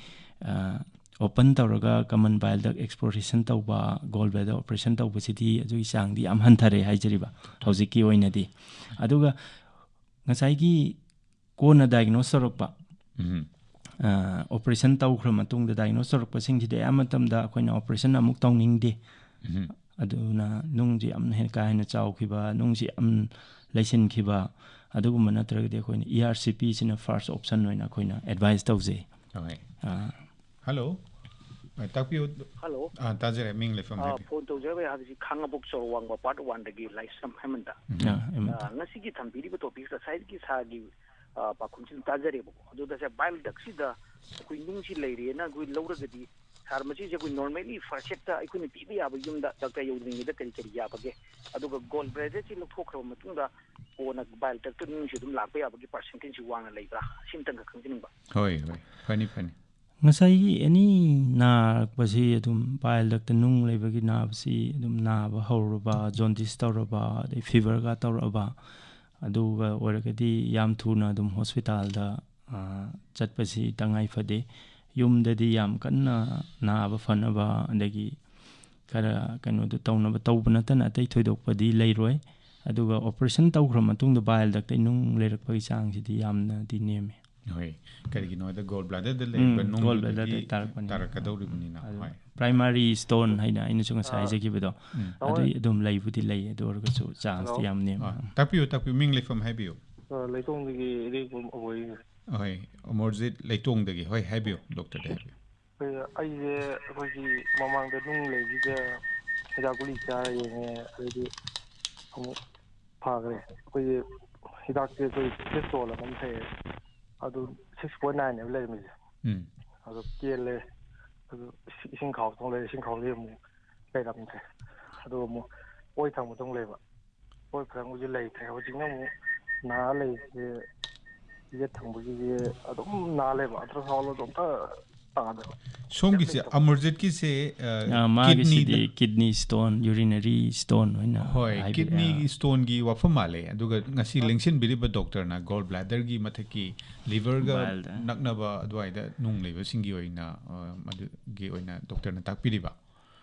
ꯑ, ꯑꯣꯄꯟ ꯇꯧꯔꯒ ꯀꯃꯟ ꯕꯥꯏꯜ ꯗꯛ ꯑꯦꯛꯁꯄ꯭ꯂꯣꯔꯦꯁꯟ ꯇꯧꯕ, ꯒꯣꯜ ꯕ꯭ꯂꯦꯗꯔ ꯑꯣꯄꯔꯦꯁꯟ ꯇꯧꯕꯁꯤꯗꯤ ꯑꯗꯨꯒꯤ ꯆꯥꯡꯗꯤ ꯌꯥꯝ ꯍꯟꯊꯔꯦ ꯍꯥꯏꯖꯔꯤꯕ ꯍꯧꯖꯤꯛꯀꯤ ꯑꯣꯏꯅꯗꯤ꯫ ꯑꯗꯨꯒ ꯉꯁꯥꯏꯒꯤ ꯀꯣꯟꯅ ꯗꯥꯏꯒꯅꯣꯁ ꯇꯧꯔꯛꯄ, ꯎꯝ꯫ ꯑ, ꯑꯣꯄꯔꯦꯁꯟ ꯇꯧꯈ꯭ꯔ ꯃꯇꯨꯡꯗ ꯗꯥꯏꯒꯅꯣꯁ ꯇꯧꯔꯛꯄꯁꯤꯡꯁꯤꯗꯤ ꯑꯌꯥꯝꯕ ꯃꯇꯝꯗ ꯑꯩꯈꯣꯏꯅ ꯑꯣꯄꯔꯦꯁꯟ ꯑꯃꯨꯛ ꯇꯧꯅꯤꯡꯗꯦ꯫ ꯎꯝ꯫ ꯑꯗꯨꯅ ꯅꯨꯡꯁꯤ ꯌꯥꯝ ꯍꯦꯟꯅ ꯀꯥ ꯍꯦꯟꯅ ꯆꯥꯎꯈꯤꯕ, ꯅꯨꯡꯁꯤ ꯌꯥꯝ ꯂꯩꯁꯤꯟꯈꯤꯕ, ꯑꯗꯨꯒꯨꯝꯕ ꯅꯠꯇ꯭ꯔꯒꯗꯤ ꯑꯩꯈꯣꯏꯅ E R C ꯄꯤꯁꯤꯅ first option ꯑꯣꯏꯅ ꯑꯩꯈꯣꯏꯅ ꯑꯦꯗꯚꯥꯏꯁ ꯇꯧꯖꯩ꯫ ꯍꯣꯏ꯫ ꯑ, ꯍꯜꯂꯣ꯫ ꯑ, ꯇꯥꯛꯄꯤꯌꯨ꯫ ꯍꯜꯂꯣ꯫ ꯑ, ꯇꯥꯖꯔꯦ꯫ ꯃꯤꯡ ꯂꯩꯐꯝ ꯑ, ꯍꯥꯏꯕꯤꯌꯨ꯫ ꯐꯣꯟ ꯇꯧꯖꯔꯛꯄ ꯍꯥꯏꯕꯁꯤ ꯈꯥꯡꯉꯕꯣꯛ ꯆꯥꯎꯔꯋꯥꯡꯕ ꯄꯥꯔꯠ ꯋꯥꯟꯗꯒꯤ ꯂꯥꯏꯁ꯭ꯔꯝ ꯍꯦꯃꯟꯇ꯫ ꯎꯝ꯫ ꯑ, ꯍꯦꯃꯟꯇ꯫ ꯑ, ꯉꯁꯤꯒꯤ ꯊꯝꯕꯤꯔꯤꯕ ꯇꯣꯄꯤꯛꯁ ꯉꯁꯥꯏꯗꯒꯤ ꯁꯥꯔꯒꯤ, ꯑ, ꯄꯥꯎꯈꯨꯝꯁꯤ ꯑꯗꯨꯝ ꯇꯥꯖꯔꯦꯕꯀꯣ꯫ ꯑꯗꯨꯗ ꯁꯥꯔ, ꯕꯥꯏꯜ ꯗꯛꯁꯤꯗ ꯑꯩꯈꯣꯏ ꯅꯨꯡꯁꯤ ꯂꯩꯔꯦꯅ ꯑꯩꯈꯣꯏ ꯂꯧꯔꯒꯗꯤ, ꯁꯥꯔ, ꯃꯁꯤꯁꯦ ꯑꯩꯈꯣꯏ ꯅꯣꯔꯃꯦꯂꯤ ꯐꯥꯔꯁ ꯑꯦꯗꯇ ꯑꯩꯈꯣꯏꯅ ꯄꯤꯕ ꯌꯥꯕ ꯌꯨꯝꯗ ꯗꯥꯛꯇꯔ ꯌꯧꯗ꯭ꯔꯤꯉꯩꯗ ꯀꯔꯤ ꯀꯔꯤ ꯌꯥꯕꯒꯦ? ꯑꯗꯨꯒ ꯒꯣꯜ ꯕ꯭ꯂꯦꯗꯔꯁꯤ ꯂꯧꯊꯣꯛꯈ꯭ꯔꯕ ꯃꯇꯨꯡꯗ ꯀꯣꯟꯅ ꯕꯥꯏꯜ ꯗꯛꯇ ꯅꯨꯡꯁꯤ ꯑꯗꯨꯝ ꯂꯥꯛꯄ ꯌꯥꯕꯒꯤ ꯄꯥꯔꯁꯦꯟꯇꯦꯖꯁꯤ ꯋꯥꯡꯅ ꯂꯩꯕ꯭ꯔꯥ? ꯁꯤꯝꯇꯪꯒ ꯈꯪꯖꯅꯤꯡꯕ꯫ ꯍꯣꯏ, ꯍꯣꯏ꯫ ꯐꯅꯤ, ꯐꯅꯤ꯫ ꯉꯁꯥꯏꯒꯤ ꯑꯦꯅꯤ ꯅꯥꯔꯛꯄꯁꯤ ꯑꯗꯨꯝ ꯕꯥꯏꯜ ꯗꯛꯇ ꯅꯨꯡ ꯂꯩꯕꯒꯤ ꯅꯥꯕꯁꯤ ꯑꯗꯨꯝ ꯅꯥꯕ ꯍꯧꯔꯕ, ꯖꯣꯟꯗꯤꯁ ꯇꯧꯔꯕ, ꯑꯗꯩ ꯐꯤꯚꯔꯒ ꯇꯧꯔꯛꯑꯕ, ꯑꯗꯨꯒ ꯑꯣꯏꯔꯒꯗꯤ ꯌꯥꯝ ꯊꯨꯅ ꯑꯗꯨꯝ ꯍꯣꯁꯄꯤꯇꯥꯜꯗ, ꯑ, ꯆꯠꯄꯁꯤ ꯇꯉꯥꯏ ꯐꯗꯦ꯫ ꯌꯨꯝꯗꯗꯤ ꯌꯥꯝ ꯀꯟꯅ ꯅꯥꯕ ꯐꯅꯕ, ꯑꯗꯒꯤ ꯈꯔ ꯀꯩꯅꯣꯗꯣ ꯇꯧꯅꯕ ꯇꯧꯕ ꯅꯠꯇꯅ ꯑꯇꯩ ꯊꯣꯏꯗꯣꯛꯄꯗꯤ ꯂꯩꯔꯣꯏ꯫ ꯑꯗꯨꯒ ꯑꯣꯄꯔꯦꯁꯟ ꯇꯧꯈ꯭ꯔ ꯃꯇꯨꯡꯗ ꯕꯥꯏꯜ ꯗꯛꯇ ꯅꯨꯡ ꯂꯩꯔꯛꯄꯒꯤ ꯆꯥꯡꯁꯤꯗꯤ ꯌꯥꯝꯅꯗꯤ ꯅꯦꯝꯃꯤ꯫ ꯍꯣꯏ, ꯀꯔꯤꯒꯤꯅꯣ ꯍꯥꯏꯗ ꯒꯣꯜ ꯕ꯭ꯂꯥꯗꯔꯗ ꯂꯩꯕ ꯎꯝ, ꯒꯣꯜ ꯅꯨꯡꯗꯨꯗꯒꯤ ꯕ꯭ꯂꯥꯗꯔꯗ ꯇꯥꯔꯛꯄꯅꯤꯅ꯫ ꯇꯥꯔꯛꯀꯗꯧꯔꯤꯕꯅꯤꯅ꯫ ꯑꯗꯨ ꯍꯣꯏ꯫ ꯄ꯭ꯔꯥꯏꯃꯥꯔꯤ ꯁ꯭ꯇꯣꯟ ꯍꯥꯏꯅ ꯑꯩꯅꯁꯨ ꯉꯁꯥꯏ ꯑꯥ꯫ ꯍꯥꯏꯖꯈꯤꯕꯗꯣ, ꯑꯥ꯫ ꯑꯗꯨ ꯑꯗꯨꯝ ꯂꯩꯕꯨꯗꯤ ꯂꯩ, ꯑꯗꯨ ꯑꯣꯏꯔꯒꯁꯨ ꯆꯥꯟꯁꯇꯤ ꯑꯥ꯫ ꯌꯥꯝ ꯅꯦꯝꯃꯤ꯫ ꯑꯥ, ꯇꯥꯛꯄꯤꯌꯨ, ꯇꯥꯛꯄꯤꯌꯨ, ꯃꯤꯡ ꯂꯩꯐꯝ ꯍꯥꯏꯕꯤꯌꯨ꯫ ꯑ, ꯂꯩꯇꯣꯡꯗꯒꯤ ꯏꯔꯦꯡꯕꯝ ꯑꯣꯏ꯫ ꯍꯣꯏ, ꯑꯃꯔꯖꯤꯠ ꯂꯩꯇꯣꯡꯗꯒꯤ꯫ ꯍꯣꯏ, ꯍꯥꯏꯕꯤꯌꯨ, ꯗꯣꯛꯇꯔꯗ ꯍꯥꯏꯕꯤꯌꯨ꯫ ꯑꯩꯈꯣꯏ, ꯑꯩꯁꯦ ꯑꯩꯈꯣꯏꯒꯤ ꯃꯃꯥꯡꯗ ꯅꯨꯡ ꯂꯩꯕꯁꯤꯗ ꯍꯤꯗꯥꯛ ꯒꯨꯂꯤ ꯆꯥꯔ ꯌꯦꯡꯉꯦ, ꯑꯗꯩꯗꯤ ꯑꯃꯨꯛ ꯐꯈ꯭ꯔꯦ꯫ ꯑꯩꯈꯣꯏꯒꯤ ꯍꯤꯗꯥꯛꯁꯦ ꯑꯩꯈꯣꯏ ꯁꯤꯁꯇꯣꯜ ꯑꯃ ꯊꯛꯑꯦ, ꯑꯗꯨ ꯁꯤꯛꯁ ꯄꯣꯏꯟ ꯅꯥꯏꯟꯅꯦꯕ ꯂꯩꯔꯝꯃꯤꯁꯦ꯫ ꯎꯝ꯫ ꯑꯗꯨ ꯇꯦꯜꯂꯦ, ꯑꯗꯨ ꯏꯁꯤꯡ ꯈꯥꯎꯗꯧ ꯂꯩꯔꯦ, ꯏꯁꯤꯡ ꯈꯥꯎꯗꯤ ꯑꯃꯨꯛ ꯂꯩꯔꯝꯗ꯭ꯔꯦ꯫ ꯑꯗꯨꯒ ꯑꯃꯨꯛ ꯑꯣꯏ ꯊꯪꯕꯗꯧ ꯂꯩꯕ, ꯑꯣꯏ ꯊꯪꯕꯁꯦ ꯂꯩꯇ꯭ꯔꯦ꯫ ꯍꯧꯖꯤꯛꯅ ꯑꯃꯨꯛ ꯅꯥ ꯂꯩꯔꯤꯁꯦ, ꯌꯦꯠ ꯊꯪꯕꯒꯤꯁꯦ ꯑꯗꯨꯝ ꯅꯥ ꯂꯩꯕ, ꯑꯜꯇ꯭ꯔꯥꯁꯥꯎꯟꯗꯣ ꯑꯝꯇ ꯇꯥꯗꯕ꯫ ꯁꯣꯝꯒꯤꯁꯦ, ꯀꯩꯝ ꯂꯩꯇꯕ꯫ ꯑꯃꯔꯖꯤꯠꯀꯤꯁꯦ, ꯑ, ꯑ, ꯃꯥꯒꯤꯁꯤꯗꯤ ꯀꯤꯗꯅꯤꯗ ꯀꯤꯗꯅꯤ ꯁ꯭ꯇꯣꯟ, ꯌꯨꯔꯤꯅꯔꯤ ꯁ꯭ꯇꯣꯟ ꯑꯣꯏꯅ ꯍꯣꯏ, ꯍꯥꯏꯕ-, ꯀꯤꯗꯅꯤ ꯑ꯫ ꯁ꯭ꯇꯣꯟꯒꯤ ꯋꯥꯐꯝ ꯃꯥꯜꯂꯦ꯫ ꯑꯗꯨꯒ ꯉꯁꯤ ꯑ꯫ ꯂꯦꯡꯁꯤꯟꯕꯤꯔꯤꯕ ꯗꯣꯛꯇꯔꯅ ꯒꯣꯜ ꯕ꯭ꯂꯥꯗꯔꯒꯤ ꯃꯊꯛꯀꯤ ꯂꯤꯚꯔꯒ ꯕꯥꯏꯜꯗ꯫ ꯅꯛꯅꯕ ꯑꯗꯨꯋꯥꯏꯗ ꯅꯨꯡ ꯂꯩꯕꯁꯤꯡꯒꯤ ꯑꯣꯏꯅ, ꯑ, ꯃꯗꯨꯒꯤ ꯑꯣꯏꯅ ꯗꯣꯛꯇꯔꯅ ꯇꯥꯛꯄꯤꯔꯤꯕ꯫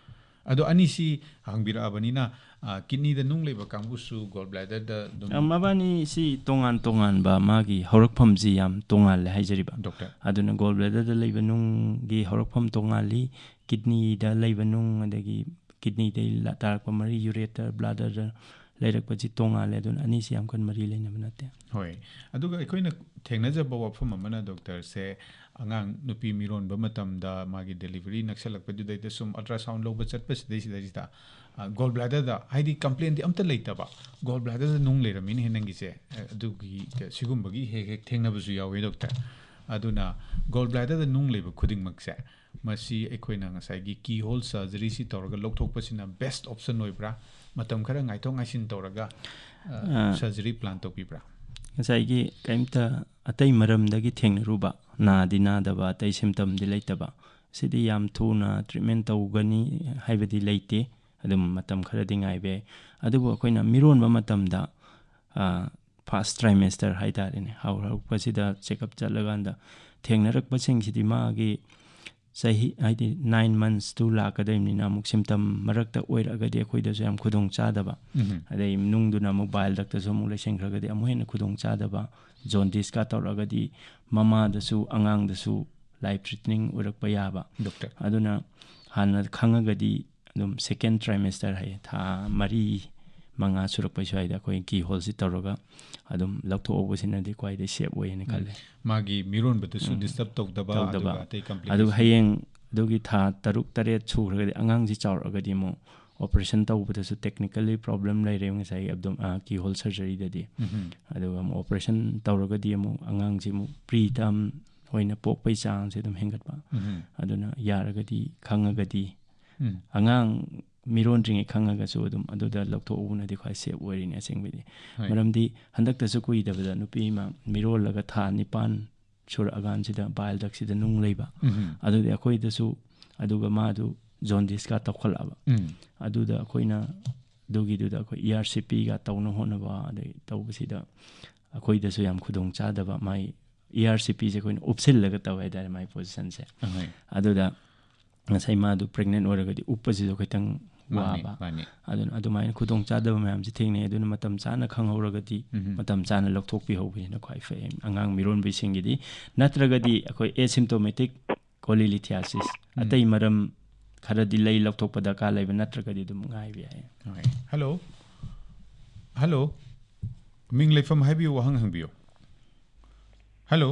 ꯑꯗꯣ ꯑꯅꯤꯁꯤ ꯍꯪꯕꯤꯔꯛꯑꯕꯅꯤꯅ, ꯑ, ꯀꯤꯗꯅꯤꯗ ꯅꯨꯡ ꯂꯩꯕ ꯀꯥꯡꯕꯨꯁꯨ ꯒꯣꯜ ꯕ꯭ꯂꯥꯗꯔꯗ ꯑꯗꯨꯝ ꯑ, ꯃꯕꯥꯅꯤꯁꯤ ꯇꯣꯉꯥꯟ ꯇꯣꯉꯥꯟꯕ, ꯃꯥꯒꯤ ꯍꯧꯔꯛꯐꯝꯁꯤ ꯌꯥꯝ ꯇꯣꯉꯥꯜꯂꯦ ꯍꯥꯏꯖꯔꯤꯕ꯫ ꯗꯣꯛꯇꯔ꯫ ꯑꯗꯨꯅ ꯒꯣꯜ ꯕ꯭ꯂꯦꯗꯔꯗ ꯂꯩꯕ ꯅꯨꯡꯒꯤ ꯍꯧꯔꯛꯐꯝ ꯇꯣꯉꯥꯜꯂꯤ, ꯀꯤꯗꯅꯤꯗ ꯂꯩꯕ ꯅꯨꯡ, ꯑꯗꯒꯤ ꯀꯤꯗꯅꯤꯗꯒꯤ ꯂꯥ-, ꯇꯥꯔꯛꯄ ꯃꯔꯤ, ꯌꯨꯔꯦꯇꯔ, ꯕ꯭ꯂꯥꯗꯔꯗ ꯂꯩꯔꯛꯄꯁꯤ ꯇꯣꯉꯥꯜꯂꯦ꯫ ꯑꯗꯨꯅ ꯑꯅꯤꯁꯤ ꯌꯥꯝ ꯀꯟꯅ ꯃꯔꯤ ꯂꯩꯅꯕ ꯅꯠꯇꯦ꯫ ꯍꯣꯏ, ꯑꯗꯨꯒ ꯑꯩꯈꯣꯏꯅ ꯊꯦꯡꯅꯖꯕ ꯋꯥꯐꯝ ꯑꯃꯅ, ꯗꯣꯛꯇꯔꯁꯦ, ꯑꯉꯥꯡ ꯅꯨꯄꯤ ꯃꯤꯔꯣꯟꯕ ꯃꯇꯝꯗ ꯃꯥꯒꯤ ꯗꯦꯂꯤꯚꯔꯤ ꯅꯛꯁꯜꯂꯛꯄꯗꯨꯗꯩꯗ ꯁꯨꯝ ꯑꯜꯇ꯭ꯔꯥꯁꯥꯎꯟ ꯂꯧꯕ ꯆꯠꯄꯁꯤꯗꯩꯁꯤꯗꯩꯁꯤꯗ, ꯑ, ꯒꯣꯜ ꯕ꯭ꯂꯥꯗꯔꯗ, ꯍꯥꯏꯗꯤ ꯀꯝꯄ꯭ꯂꯦꯟꯗꯤ ꯑꯝꯇ ꯂꯩꯇꯕ, ꯒꯣꯜ ꯕ꯭ꯂꯥꯗꯔꯗ ꯅꯨꯡ ꯂꯩꯔꯝꯃꯤꯅꯦꯍꯦ ꯅꯪꯒꯤꯁꯦ, ꯑ, ꯑꯗꯨꯒꯤ, ꯁꯤꯒꯨꯝꯕꯒꯤ ꯍꯦꯛ ꯍꯦꯛ ꯊꯦꯡꯅꯕꯁꯨ ꯌꯥꯎꯋꯤ, ꯗꯣꯛꯇꯔ꯫ ꯑꯗꯨꯅ ꯒꯣꯜ ꯕ꯭ꯂꯥꯗꯔꯗ ꯅꯨꯡ ꯂꯩꯕ ꯈꯨꯗꯤꯡꯃꯛꯁꯦ, ꯃꯁꯤ ꯑꯩꯈꯣꯏꯅ ꯉꯁꯥꯏꯒꯤ ꯀꯤ ꯍꯣꯜ ꯁꯔꯖꯔꯤꯁꯤ ꯇꯧꯔꯒ ꯂꯧꯊꯣꯛꯄꯁꯤꯅ ꯕꯦꯁ ꯑꯣꯞꯁꯟ ꯑꯣꯏꯕ꯭ꯔꯥ? ꯃꯇꯝ ꯈꯔ ꯉꯥꯏꯊꯣꯛ ꯉꯥꯏꯁꯤꯟ ꯇꯧꯔꯒ, ꯑ, ꯑ, ꯁꯔꯖꯔꯤ ꯄ꯭ꯂꯥꯟ ꯇꯧꯕꯤꯕ꯭ꯔꯥ? ꯉꯁꯥꯏꯒꯤ ꯀꯔꯤꯝꯇ ꯑꯇꯩ ꯃꯔꯝꯗꯒꯤ ꯊꯦꯡꯅꯔꯨꯕ, ꯅꯥꯗꯤ ꯅꯥꯗꯕ, ꯑꯇꯩ ꯁꯤꯝꯇꯝꯗꯤ ꯂꯩꯇꯕ, ꯁꯤꯗꯤ ꯌꯥꯝ ꯊꯨꯅ ꯇ꯭ꯔꯤꯠꯃꯦꯟ ꯇꯧꯒꯅꯤ ꯍꯥꯏꯕꯗꯤ ꯂꯩꯇꯦ꯫ ꯑꯗꯨꯝ ꯃꯇꯝ ꯈꯔꯗꯤ ꯉꯥꯏꯕ ꯌꯥꯏ꯫ ꯑꯗꯨꯕꯨ ꯑꯩꯈꯣꯏꯅ ꯃꯤꯔꯣꯟꯕ ꯃꯇꯝꯗ, ꯑ, ꯐꯥꯔꯁ ꯇ꯭ꯔꯥꯏꯃꯦꯁꯇꯔ ꯍꯥꯏ ꯇꯥꯔꯦꯅꯦ, ꯍꯧꯔꯛꯄꯁꯤꯗ ꯆꯦꯛꯑꯞ ꯆꯠꯂꯀꯥꯟꯗ ꯊꯦꯡꯅꯔꯛꯄꯁꯤꯡꯁꯤꯗꯤ ꯃꯥꯒꯤ ꯆꯍꯤ, ꯍꯥꯏꯗꯤ nine months ꯇꯨ ꯂꯥꯛꯀꯗꯣꯏꯕꯅꯤꯅ, ꯑꯃꯨꯛ symptom ꯃꯔꯛꯇ ꯑꯣꯏꯔꯛꯑꯒꯗꯤ ꯑꯩꯈꯣꯏꯗꯁꯨ ꯌꯥꯝ ꯈꯨꯗꯣꯡ ꯆꯥꯗꯕ, ꯎꯝ꯫ ꯑꯗꯩ ꯅꯨꯡꯗꯨꯅ ꯑꯃꯨꯛ bile duct ꯇꯁꯨ ꯑꯃꯨꯛ ꯂꯩꯁꯟꯈ꯭ꯔꯒꯗꯤ ꯑꯃꯨꯛ ꯍꯦꯟꯅ ꯈꯨꯗꯣꯡ ꯆꯥꯗꯕ, jaundice ꯀ ꯇꯧꯔꯛꯑꯒꯗꯤ ꯃꯃꯥꯗꯁꯨ ꯑꯉꯥꯡꯗꯁꯨ life threatening ꯑꯣꯏꯔꯛꯄ ꯌꯥꯕ꯫ ꯗꯣꯛꯇꯔ꯫ ꯑꯗꯨꯅ ꯍꯥꯟꯅ ꯈꯪꯉꯒꯗꯤ ꯑꯗꯨꯝ second trimester ꯍꯥꯏꯌꯦ, ꯊꯥ ꯃꯔꯤ ꯃꯉꯥ ꯁꯨꯔꯛꯄꯩ ꯁ꯭ꯋꯥꯏꯗ ꯑꯩꯈꯣꯏ keyhole ꯁꯤ ꯇꯧꯔꯒ ꯑꯗꯨꯝ ꯂꯧꯊꯣꯛꯍꯧꯕꯁꯤꯅꯗꯤ ꯈ꯭ꯋꯥꯏꯗꯩ safe ꯑꯣꯏꯌꯦꯅ ꯎꯝ꯫ ꯈꯜꯂꯦ꯫ ꯃꯥꯒꯤ ꯃꯤꯔꯣꯟꯕꯗꯨꯁꯨ ꯎꯝ꯫ disturb ꯇꯧꯗꯕ, ꯇꯧꯗꯕ꯫ ꯑꯗꯨꯒ ꯑꯇꯩ ꯑꯗꯨꯒ complication꯫ ꯍꯌꯦꯡ ꯑꯗꯨꯒꯤ ꯊꯥ ꯇꯔꯨꯛ ꯇꯔꯦꯠ ꯁꯨꯈ꯭ꯔꯒꯗꯤ, ꯑꯉꯥꯡꯁꯤ ꯆꯥꯎꯔꯛꯑꯒꯗꯤ ꯑꯃꯨꯛ operation ꯇꯧꯕꯗꯁꯨ technically problem ꯂꯩꯔꯦ ꯉꯁꯥꯏꯒꯤ abdom-, ꯑ, keyhole surgery ꯗꯗꯤ꯫ ꯎꯝ꯫ ꯑꯗꯨꯒ ꯑꯃꯨꯛ operation ꯇꯧꯔꯒꯗꯤ ꯑꯃꯨꯛ ꯑꯉꯥꯡꯁꯤ ꯑꯃꯨꯛ preterm ꯑꯣꯏꯅ ꯄꯣꯛꯄꯩ ꯆꯥꯡꯁꯦ ꯑꯗꯨꯝ ꯍꯦꯟꯒꯠꯄ꯫ ꯎꯝ꯫ ꯑꯗꯨꯅ ꯌꯥꯔꯒꯗꯤ, ꯈꯪꯉꯒꯗꯤ, ꯎꯝ꯫ ꯑꯉꯥꯡ ꯃꯤꯔꯣꯟꯗ꯭ꯔꯤꯉꯩ ꯈꯪꯉꯒꯁꯨ ꯑꯗꯨꯝ ꯑꯗꯨꯗ ꯂꯧꯊꯣꯛꯍꯧꯕꯅꯗꯤ ꯈ꯭ꯋꯥꯏ safe ꯑꯣꯏꯔꯤꯅꯦ ꯑꯁꯦꯡꯕꯩꯗꯤ꯫ ꯍꯣꯏ꯫ ꯃꯔꯝꯗꯤ ꯍꯟꯗꯛꯇꯁꯨ ꯀꯨꯏꯗꯕꯗ ꯅꯨꯄꯤ ꯑꯃ ꯃꯤꯔꯣꯜꯂꯒ ꯊꯥ ꯅꯤꯄꯥꯟ ꯁꯨꯔꯛꯑꯀꯥꯟꯁꯤꯗ bile duct ꯁꯤꯗ ꯅꯨꯡ ꯂꯩꯕ꯫ ꯎꯝ꯫ ꯑꯗꯨꯗꯤ ꯑꯩꯈꯣꯏꯗꯁꯨ, ꯑꯗꯨꯒ ꯃꯥꯗꯨ jaundice ꯀ ꯇꯧꯈꯠꯂꯛꯑꯕ꯫ ꯎꯝ꯫ ꯑꯗꯨꯗ ꯑꯩꯈꯣꯏꯅ ꯑꯗꯨꯒꯤꯗꯨꯗ ꯑꯩꯈꯣꯏ E R C P ꯒ ꯇꯧꯅ ꯍꯣꯠꯅꯕ, ꯑꯗꯩ ꯇꯧꯕꯁꯤꯗ ꯑꯩꯈꯣꯏꯗꯁꯨ ꯌꯥꯝ ꯈꯨꯗꯣꯡ ꯆꯥꯗꯕ, ꯃꯥꯏ E R C P ꯁꯦ ꯑꯩꯈꯣꯏꯅ ꯎꯞꯁꯤꯜꯂꯒ ꯇꯧꯋꯦ ꯍꯥꯏꯇꯥꯔꯦ, ꯃꯥꯏ position ꯁꯦ꯫ ꯑꯍꯣꯏ꯫ ꯑꯗꯨꯗ ꯉꯁꯥꯏ ꯃꯥꯗꯨ pregnant ꯑꯣꯏꯔꯒꯗꯤ ꯎꯞꯄꯁꯤꯁꯨ ꯈꯤꯇꯪ ꯃꯥꯅꯤ, ꯋꯥꯕ꯫ ꯃꯥꯅꯤ꯫ ꯑꯗꯨꯅ ꯑꯗꯨꯃꯥꯏꯅ ꯈꯨꯗꯣꯡ ꯆꯥꯗꯕ ꯃꯌꯥꯝꯁꯦ ꯊꯦꯡꯅꯩ꯫ ꯑꯗꯨꯅ ꯃꯇꯝ ꯆꯥꯅ ꯈꯪꯍꯧꯔꯒꯗꯤ, ꯎꯝ꯫ ꯃꯇꯝ ꯆꯥꯅ ꯂꯧꯊꯣꯛꯄꯤꯍꯧꯕꯁꯤꯅ ꯈ꯭ꯋꯥꯏ ꯐꯩ ꯑꯉꯥꯡ ꯃꯤꯔꯣꯟꯕꯁꯤꯡꯒꯤꯗꯤ꯫ ꯅꯠꯇ꯭ꯔꯒꯗꯤ ꯑꯩꯈꯣꯏ asymptomatic cholelithiasis, ꯎꯝ꯫ ꯑꯇꯩ ꯃꯔꯝ ꯈꯔꯗꯤ ꯂꯩ, ꯂꯧꯊꯣꯛꯄ ꯗꯔꯀꯥꯔ ꯂꯩꯕ, ꯅꯠꯇ꯭ꯔꯒꯗꯤ ꯑꯗꯨꯝ ꯉꯥꯏꯕ ꯌꯥꯏ꯫ ꯍꯣꯏ꯫ ꯍꯜꯂꯣ꯫ ꯍꯜꯂꯣ꯫ ꯃꯤꯡ ꯂꯩꯐꯝ ꯍꯥꯏꯕꯤꯌꯨ, ꯋꯥꯍꯪ ꯍꯪꯕꯤꯌꯨ꯫ ꯍꯜꯂꯣ꯫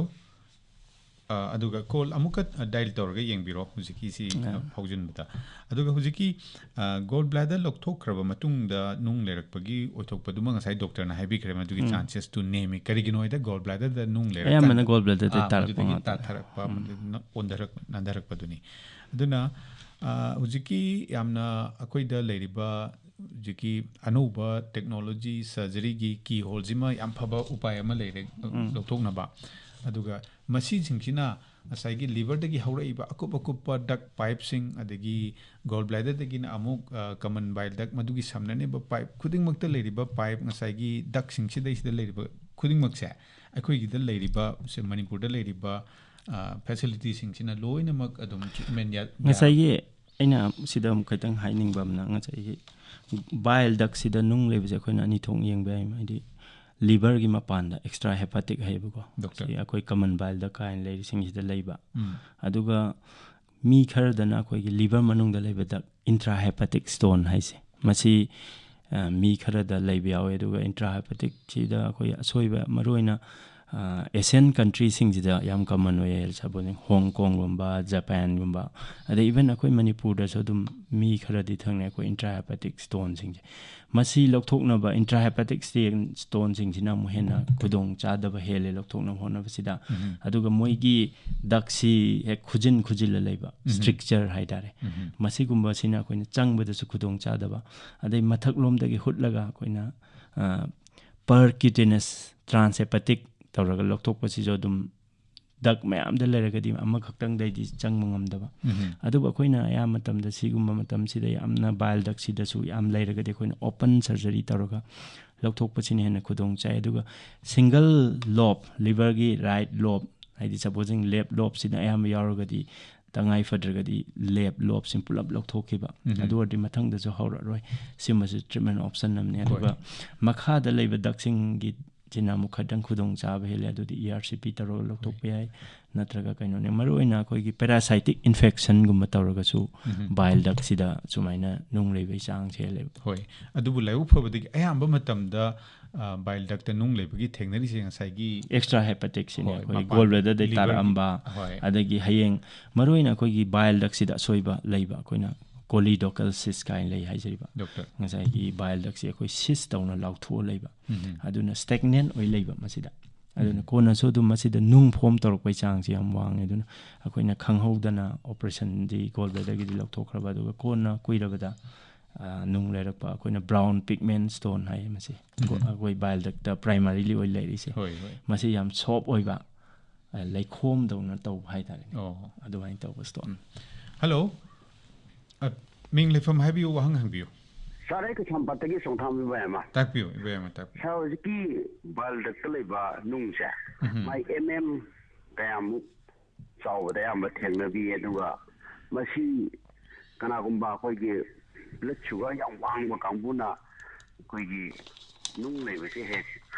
ꯑ, ꯑꯗꯨꯒ call ꯑꯃꯨꯛꯀ dial ꯇꯧꯔꯒ ꯌꯦꯡꯕꯤꯔꯣ, ꯍꯧꯖꯤꯛꯀꯤꯁꯤ ꯑꯥ꯫ ꯐꯥꯎꯖꯤꯟꯕꯗ꯫ ꯑꯗꯨꯒ ꯍꯧꯖꯤꯛꯀꯤ, ꯑ, gall bladder ꯂꯧꯊꯣꯛꯈ꯭ꯔꯕ ꯃꯇꯨꯡꯗ ꯅꯨꯡ ꯂꯩꯔꯛꯄꯒꯤ ꯑꯣꯏꯊꯣꯛꯄꯗꯨꯃ ꯉꯁꯥꯏ ꯗꯣꯛꯇꯔꯅ ꯍꯥꯏꯕꯤꯈ꯭ꯔꯦ, ꯃꯗꯨꯒꯤ ꯎꯝ꯫ ꯆꯥꯟꯁꯦꯁꯇꯨ ꯅꯦꯝꯃꯤ꯫ ꯀꯔꯤꯒꯤꯅꯣ ꯍꯥꯏꯗ gall bladder ꯗ ꯅꯨꯡ ꯂꯩꯔꯀꯥꯟꯗ, ꯑꯌꯥꯝꯕꯅ gall bladder ꯗꯒꯤ ꯑꯥ, ꯇꯥꯔꯛꯄ ꯃꯗꯨꯗꯒꯤ ꯉꯥꯛꯇ꯫ ꯇꯥꯊꯔꯛꯄ, ꯎꯝ꯫ ꯃꯗꯨꯗꯨꯅ ꯑꯣꯟꯊꯔꯛ-, ꯅꯥꯟꯊꯔꯛꯄꯗꯨꯅꯤ꯫ ꯑꯗꯨꯅ, ꯑ, ꯍꯧꯖꯤꯛꯀꯤ ꯌꯥꯝꯅ ꯑꯩꯈꯣꯏꯗ ꯂꯩꯔꯤꯕ ꯍꯧꯖꯤꯛꯀꯤ ꯑꯅꯧꯕ technology surgery ꯒꯤ keyhole ꯁꯤꯃ ꯌꯥꯝ ꯐꯕ ꯎꯄꯥꯏ ꯑꯃ ꯂꯩꯔꯦ ꯎꯝ꯫ ꯂꯧꯊꯣꯛꯅꯕ꯫ ꯑꯗꯨꯒ ꯃꯁꯤꯁꯤꯡꯁꯤꯅ ꯉꯁꯥꯏꯒꯤ liver ꯗꯒꯤ ꯍꯧꯔꯛꯏꯕ ꯑꯀꯨꯞ ꯑꯀꯨꯞꯄ duct pipe ꯁꯤꯡ, ꯑꯗꯒꯤ gall bladder ꯗꯒꯤꯅ ꯑꯃꯨꯛ, ꯑ, common bile duct, ꯃꯗꯨꯒꯤ ꯁꯝꯅꯅꯕ pipe ꯈꯨꯗꯤꯡꯃꯛꯇ ꯂꯩꯔꯤꯕ pipe, ꯉꯁꯥꯏꯒꯤ duct ꯁꯤꯡꯁꯤꯗꯩꯁꯤꯗ ꯂꯩꯔꯤꯕ ꯈꯨꯗꯤꯡꯃꯛꯁꯦ, ꯑꯩꯈꯣꯏꯒꯤꯗ ꯂꯩꯔꯤꯕ, ꯁꯦ, ꯃꯅꯤꯄꯨꯔꯗ ꯂꯩꯔꯤꯕ, ꯐꯦꯁꯤꯂꯤꯇꯤꯁꯤꯡꯁꯤꯅ ꯂꯣꯏꯅꯃꯛ ꯑꯗꯨꯝ ꯇ꯭ꯔꯤꯠꯃꯦꯟ? ꯉꯁꯥꯏꯒꯤ ꯑꯩꯅ ꯁꯤꯗ ꯑꯃꯨꯛ ꯈꯤꯇꯪ ꯍꯥꯏꯅꯤꯡꯕ ꯑꯃꯅ, ꯉꯁꯥꯏꯒꯤ bile ductꯁꯤꯗ ꯅꯨꯡ ꯂꯩꯕꯁꯦ ꯑꯩꯈꯣꯏꯅ ꯑꯅꯤ ꯊꯣꯛꯅ ꯌꯦꯡꯕ ꯌꯥꯏ꯫ ꯍꯥꯏꯗꯤ liverꯒꯤ ꯃꯄꯥꯟꯗ extra hepatic ꯍꯥꯏꯌꯦꯕꯀꯣ꯫ Doctor꯫ ꯁꯤ ꯑꯩꯈꯣꯏ common bileꯗ ꯀꯥꯏꯅ ꯂꯩꯔꯤꯁꯤꯡꯁꯤꯗ ꯂꯩꯕ꯫ ꯎꯝ꯫ ꯑꯗꯨꯒ ꯃꯤ ꯈꯔꯗꯅ ꯑꯩꯈꯣꯏꯒꯤ liver ꯃꯅꯨꯡꯗ ꯂꯩꯕ duct, intrahepatic stone ꯍꯥꯏꯁꯦ, ꯃꯁꯤ ꯑ, ꯃꯤ ꯈꯔꯗ ꯂꯩꯕ ꯌꯥꯎꯋꯦ꯫ ꯑꯗꯨꯒ intrahepaticꯁꯤꯗ ꯑꯩꯈꯣꯏ ꯑꯁꯣꯏꯕ, ꯃꯔꯨꯑꯣꯏꯅ ꯑ, Asian countryꯁꯤꯡꯁꯤꯗ ꯌꯥꯝ common ꯑꯣꯏꯌꯦ꯫ ꯁꯄꯣꯖꯤꯡ ꯍꯣꯡ ꯀꯣꯡꯒꯨꯝꯕ, ꯖꯄꯥꯟꯒꯨꯝꯕ, ꯑꯗꯩ even ꯑꯩꯈꯣꯏ ꯃꯅꯤꯄꯨꯔꯗꯁꯨ ꯑꯗꯨꯝ ꯃꯤ ꯈꯔꯗꯤ ꯊꯦꯡꯅꯩ ꯑꯩꯈꯣꯏ intrahepatic stoneꯁꯤꯡꯁꯦ꯫ ꯃꯁꯤ ꯂꯧꯊꯣꯛꯅꯕ, intrahepatic stoneꯁꯤꯡꯁꯤꯅ ꯑꯃꯨꯛ ꯍꯦꯟꯅ ꯈꯨꯗꯣꯡ ꯆꯥꯗꯕ ꯍꯦꯜꯂꯦ ꯂꯧꯊꯣꯛꯅꯕ ꯍꯣꯠꯅꯕꯁꯤꯗ꯫ ꯎꯝ꯫ ꯑꯗꯨꯒ ꯃꯣꯏꯒꯤ ductꯁꯤ ꯍꯦꯛ ꯈꯨꯖꯤꯟ ꯈꯨꯖꯤꯜꯂ ꯂꯩꯕ, ꯎꯝ꯫ Stricture ꯍꯥꯏꯇꯥꯔꯦ꯫ ꯎꯝ꯫ ꯃꯁꯤꯒꯨꯝꯕꯁꯤꯅ ꯑꯩꯈꯣꯏꯅ ꯆꯪꯕꯗꯁꯨ ꯈꯨꯗꯣꯡ ꯆꯥꯗꯕ, ꯑꯗꯩ ꯃꯊꯛꯂꯣꯝꯗꯒꯤ ꯍꯨꯠꯂꯒ ꯑꯩꯈꯣꯏꯅ, ꯑ, percutaneous transhepatic ꯇꯧꯔꯒ ꯂꯧꯊꯣꯛꯄꯁꯤꯁꯨ ꯑꯗꯨꯝ duct ꯃꯌꯥꯝꯗ ꯂꯩꯔꯒꯗꯤ ꯑꯃꯈꯛꯇꯪꯗꯩꯗꯤ ꯆꯪꯕ ꯉꯝꯗꯕ꯫ ꯎꯝ꯫ ꯑꯗꯨꯕꯨ ꯑꯩꯈꯣꯏꯅ ꯑꯌꯥꯝꯕ ꯃꯇꯝꯗ ꯁꯤꯒꯨꯝꯕ ꯃꯇꯝꯁꯤꯗ ꯌꯥꯝꯅ bile ductꯁꯤꯗꯁꯨ ꯌꯥꯝ ꯂꯩꯔꯒꯗꯤ ꯑꯩꯈꯣꯏꯅ open surgery ꯇꯧꯔꯒ ꯂꯧꯊꯣꯛꯄꯁꯤꯅ ꯍꯦꯟꯅ ꯈꯨꯗꯣꯡ ꯆꯥꯏ꯫ ꯑꯗꯨꯒ single lobe, liverꯒꯤ right lobe, ꯍꯥꯏꯗꯤ supposing left lobeꯁꯤꯅ ꯑꯌꯥꯝꯕ ꯌꯥꯎꯔꯒꯗꯤ, ꯇꯉꯥꯏ ꯐꯗ꯭ꯔꯒꯗꯤ left lobeꯁꯤ ꯄꯨꯂꯞ ꯂꯧꯊꯣꯛꯈꯤꯕ꯫ ꯎꯝ꯫ ꯑꯗꯨ ꯑꯣꯏꯔꯗꯤ ꯃꯊꯪꯗꯁꯨ ꯍꯧꯔꯛꯑꯔꯣꯏ꯫ ꯁꯤꯃꯁꯨ treatment option ꯑꯃꯅꯤ꯫ ꯍꯣꯏ꯫ ꯑꯗꯨꯒ ꯃꯈꯥꯗ ꯂꯩꯕ ductꯁꯤꯡꯒꯤ ꯁꯤꯅ ꯑꯃꯨꯛ ꯈꯤꯇꯪ ꯈꯨꯗꯣꯡ ꯆꯥꯕ ꯍꯦꯜꯂꯦ꯫ ꯑꯗꯨꯗꯤ E R C P ꯇꯧꯔꯒ ꯂꯧꯊꯣꯛꯄ ꯌꯥꯏ, ꯅꯠꯇ꯭ꯔꯒ ꯀꯩꯅꯣꯅꯦ, ꯃꯔꯨꯑꯣꯏꯅ ꯑꯩꯈꯣꯏꯒꯤ parasitic infectionꯒꯨꯝꯕ ꯇꯧꯔꯒꯁꯨ ꯎꯝ꯫ bile ductꯁꯤꯗ ꯁꯨꯃꯥꯏꯅ ꯅꯨꯡ ꯂꯩꯕꯒꯤ ꯆꯥꯡꯁꯦ ꯍꯦꯜꯂꯦꯕ꯫ ꯍꯣꯏ, ꯑꯗꯨꯕꯨ ꯂꯥꯏꯕꯛ ꯐꯕꯗꯒꯤ ꯑꯌꯥꯝꯕ ꯃꯇꯝꯗ, ꯑ, bile ductꯇ ꯅꯨꯡ ꯂꯩꯕꯒꯤ ꯊꯦꯡꯅꯔꯤꯁꯦ ꯉꯁꯥꯏꯒꯤ Extrahepaticꯁꯤꯅꯦ, ꯍꯣꯏ, ꯑꯩꯈꯣꯏ ꯃꯄꯥꯟ gallbladderꯗꯩ liverꯒꯤ, ꯇꯥꯔꯛꯑꯝꯕ, ꯍꯣꯏ꯫ ꯑꯗꯒꯤ ꯍꯌꯦꯡ ꯃꯔꯨꯑꯣꯏꯅ ꯑꯩꯈꯣꯏꯒꯤ bile ductꯁꯤꯗ ꯑꯁꯣꯏꯕ ꯂꯩꯕ, ꯑꯩꯈꯣꯏꯅ choledochal cyst ꯀꯥꯏꯅ ꯂꯩ ꯍꯥꯏꯖꯔꯤꯕ꯫ Doctor꯫ ꯉꯁꯥꯏꯒꯤ bile ductꯁꯦ ꯑꯩꯈꯣꯏ cyst ꯇꯧꯅ ꯂꯥꯎꯊꯣꯛꯑ ꯂꯩꯕ꯫ ꯎꯝ꯫ ꯑꯗꯨꯅ stagnant ꯑꯣꯏ ꯂꯩꯕ ꯃꯁꯤꯗ꯫ ꯑꯗꯨꯅ ꯎꯝ꯫ ꯀꯣꯟꯅꯁꯨ ꯑꯗꯨꯝ ꯃꯁꯤꯗ ꯅꯨꯡ form ꯇꯧꯔꯛꯄꯩ ꯆꯥꯡꯁꯦ ꯌꯥꯝ ꯋꯥꯡꯉꯦ꯫ ꯑꯗꯨꯅ ꯑꯩꯈꯣꯏꯅ ꯈꯪꯍꯧꯗꯅ operationꯗꯤ gallbladderꯒꯤꯗꯤ ꯂꯧꯊꯣꯛꯈ꯭ꯔꯕ, ꯑꯗꯨꯒ ꯀꯣꯟꯅ ꯀꯨꯏꯔꯕꯗ, ꯑ, ꯅꯨꯡ ꯂꯩꯔꯛꯄ, ꯑꯩꯈꯣꯏꯅ brown pigment stone ꯍꯥꯏꯌꯦ ꯃꯁꯤ꯫ ꯎꯝ꯫ ꯑꯩꯈꯣꯏ bile ductꯇ primarily ꯑꯣꯏ ꯂꯩꯔꯤꯁꯦ꯫ ꯍꯣꯏ, ꯍꯣꯏ꯫ ꯃꯁꯤ ꯌꯥꯝ soft ꯑꯣꯏꯕ, ꯑ, ꯂꯩꯈꯣꯝꯗꯧꯅ ꯇꯧꯕ ꯍꯥꯏꯇꯥꯔꯦꯅꯦ꯫ ꯑꯣ꯫ ꯑꯗꯨꯃꯥꯏꯅ ꯇꯧꯕ stone꯫ Hello꯫ ꯑ, ꯃꯤꯡ ꯂꯩꯐꯝ ꯍꯥꯏꯕꯤꯌꯨ, ꯋꯥꯍꯪ ꯍꯪꯕꯤꯌꯨ꯫ ꯁꯥꯔ, ꯑꯩ ꯀꯩꯁꯥꯝꯄꯥꯠꯇꯒꯤ ꯆꯣꯡꯊꯥꯝ ꯏꯕꯦꯝꯃ꯫ ꯇꯥꯛꯄꯤꯌꯨ, ꯏꯕꯦꯝꯃ, ꯇꯥꯛꯄꯤꯌꯨ꯫ ꯁꯥꯔ, ꯍꯧꯖꯤꯛꯀꯤ bile ductꯇ ꯂꯩꯕ ꯅꯨꯡꯁꯦ, ꯎꯝ꯫ ꯃꯥꯏ M M ꯀꯌꯥꯃꯨꯛ ꯆꯥꯎꯕꯗ ꯑꯌꯥꯝꯕ ꯊꯦꯡꯅꯕꯤ꯫ ꯑꯗꯨꯒ ꯃꯁꯤ ꯀꯅꯥꯒꯨꯝꯕ ꯑꯩꯈꯣꯏꯒꯤ ꯕ꯭ꯂꯗ ꯁꯨꯒꯔ ꯌꯥꯝ ꯋꯥꯡꯕ ꯀꯥꯡꯕꯨꯅ ꯑꯩꯈꯣꯏꯒꯤ ꯅꯨꯡ ꯂꯩꯕꯁꯦ ꯍꯦꯛ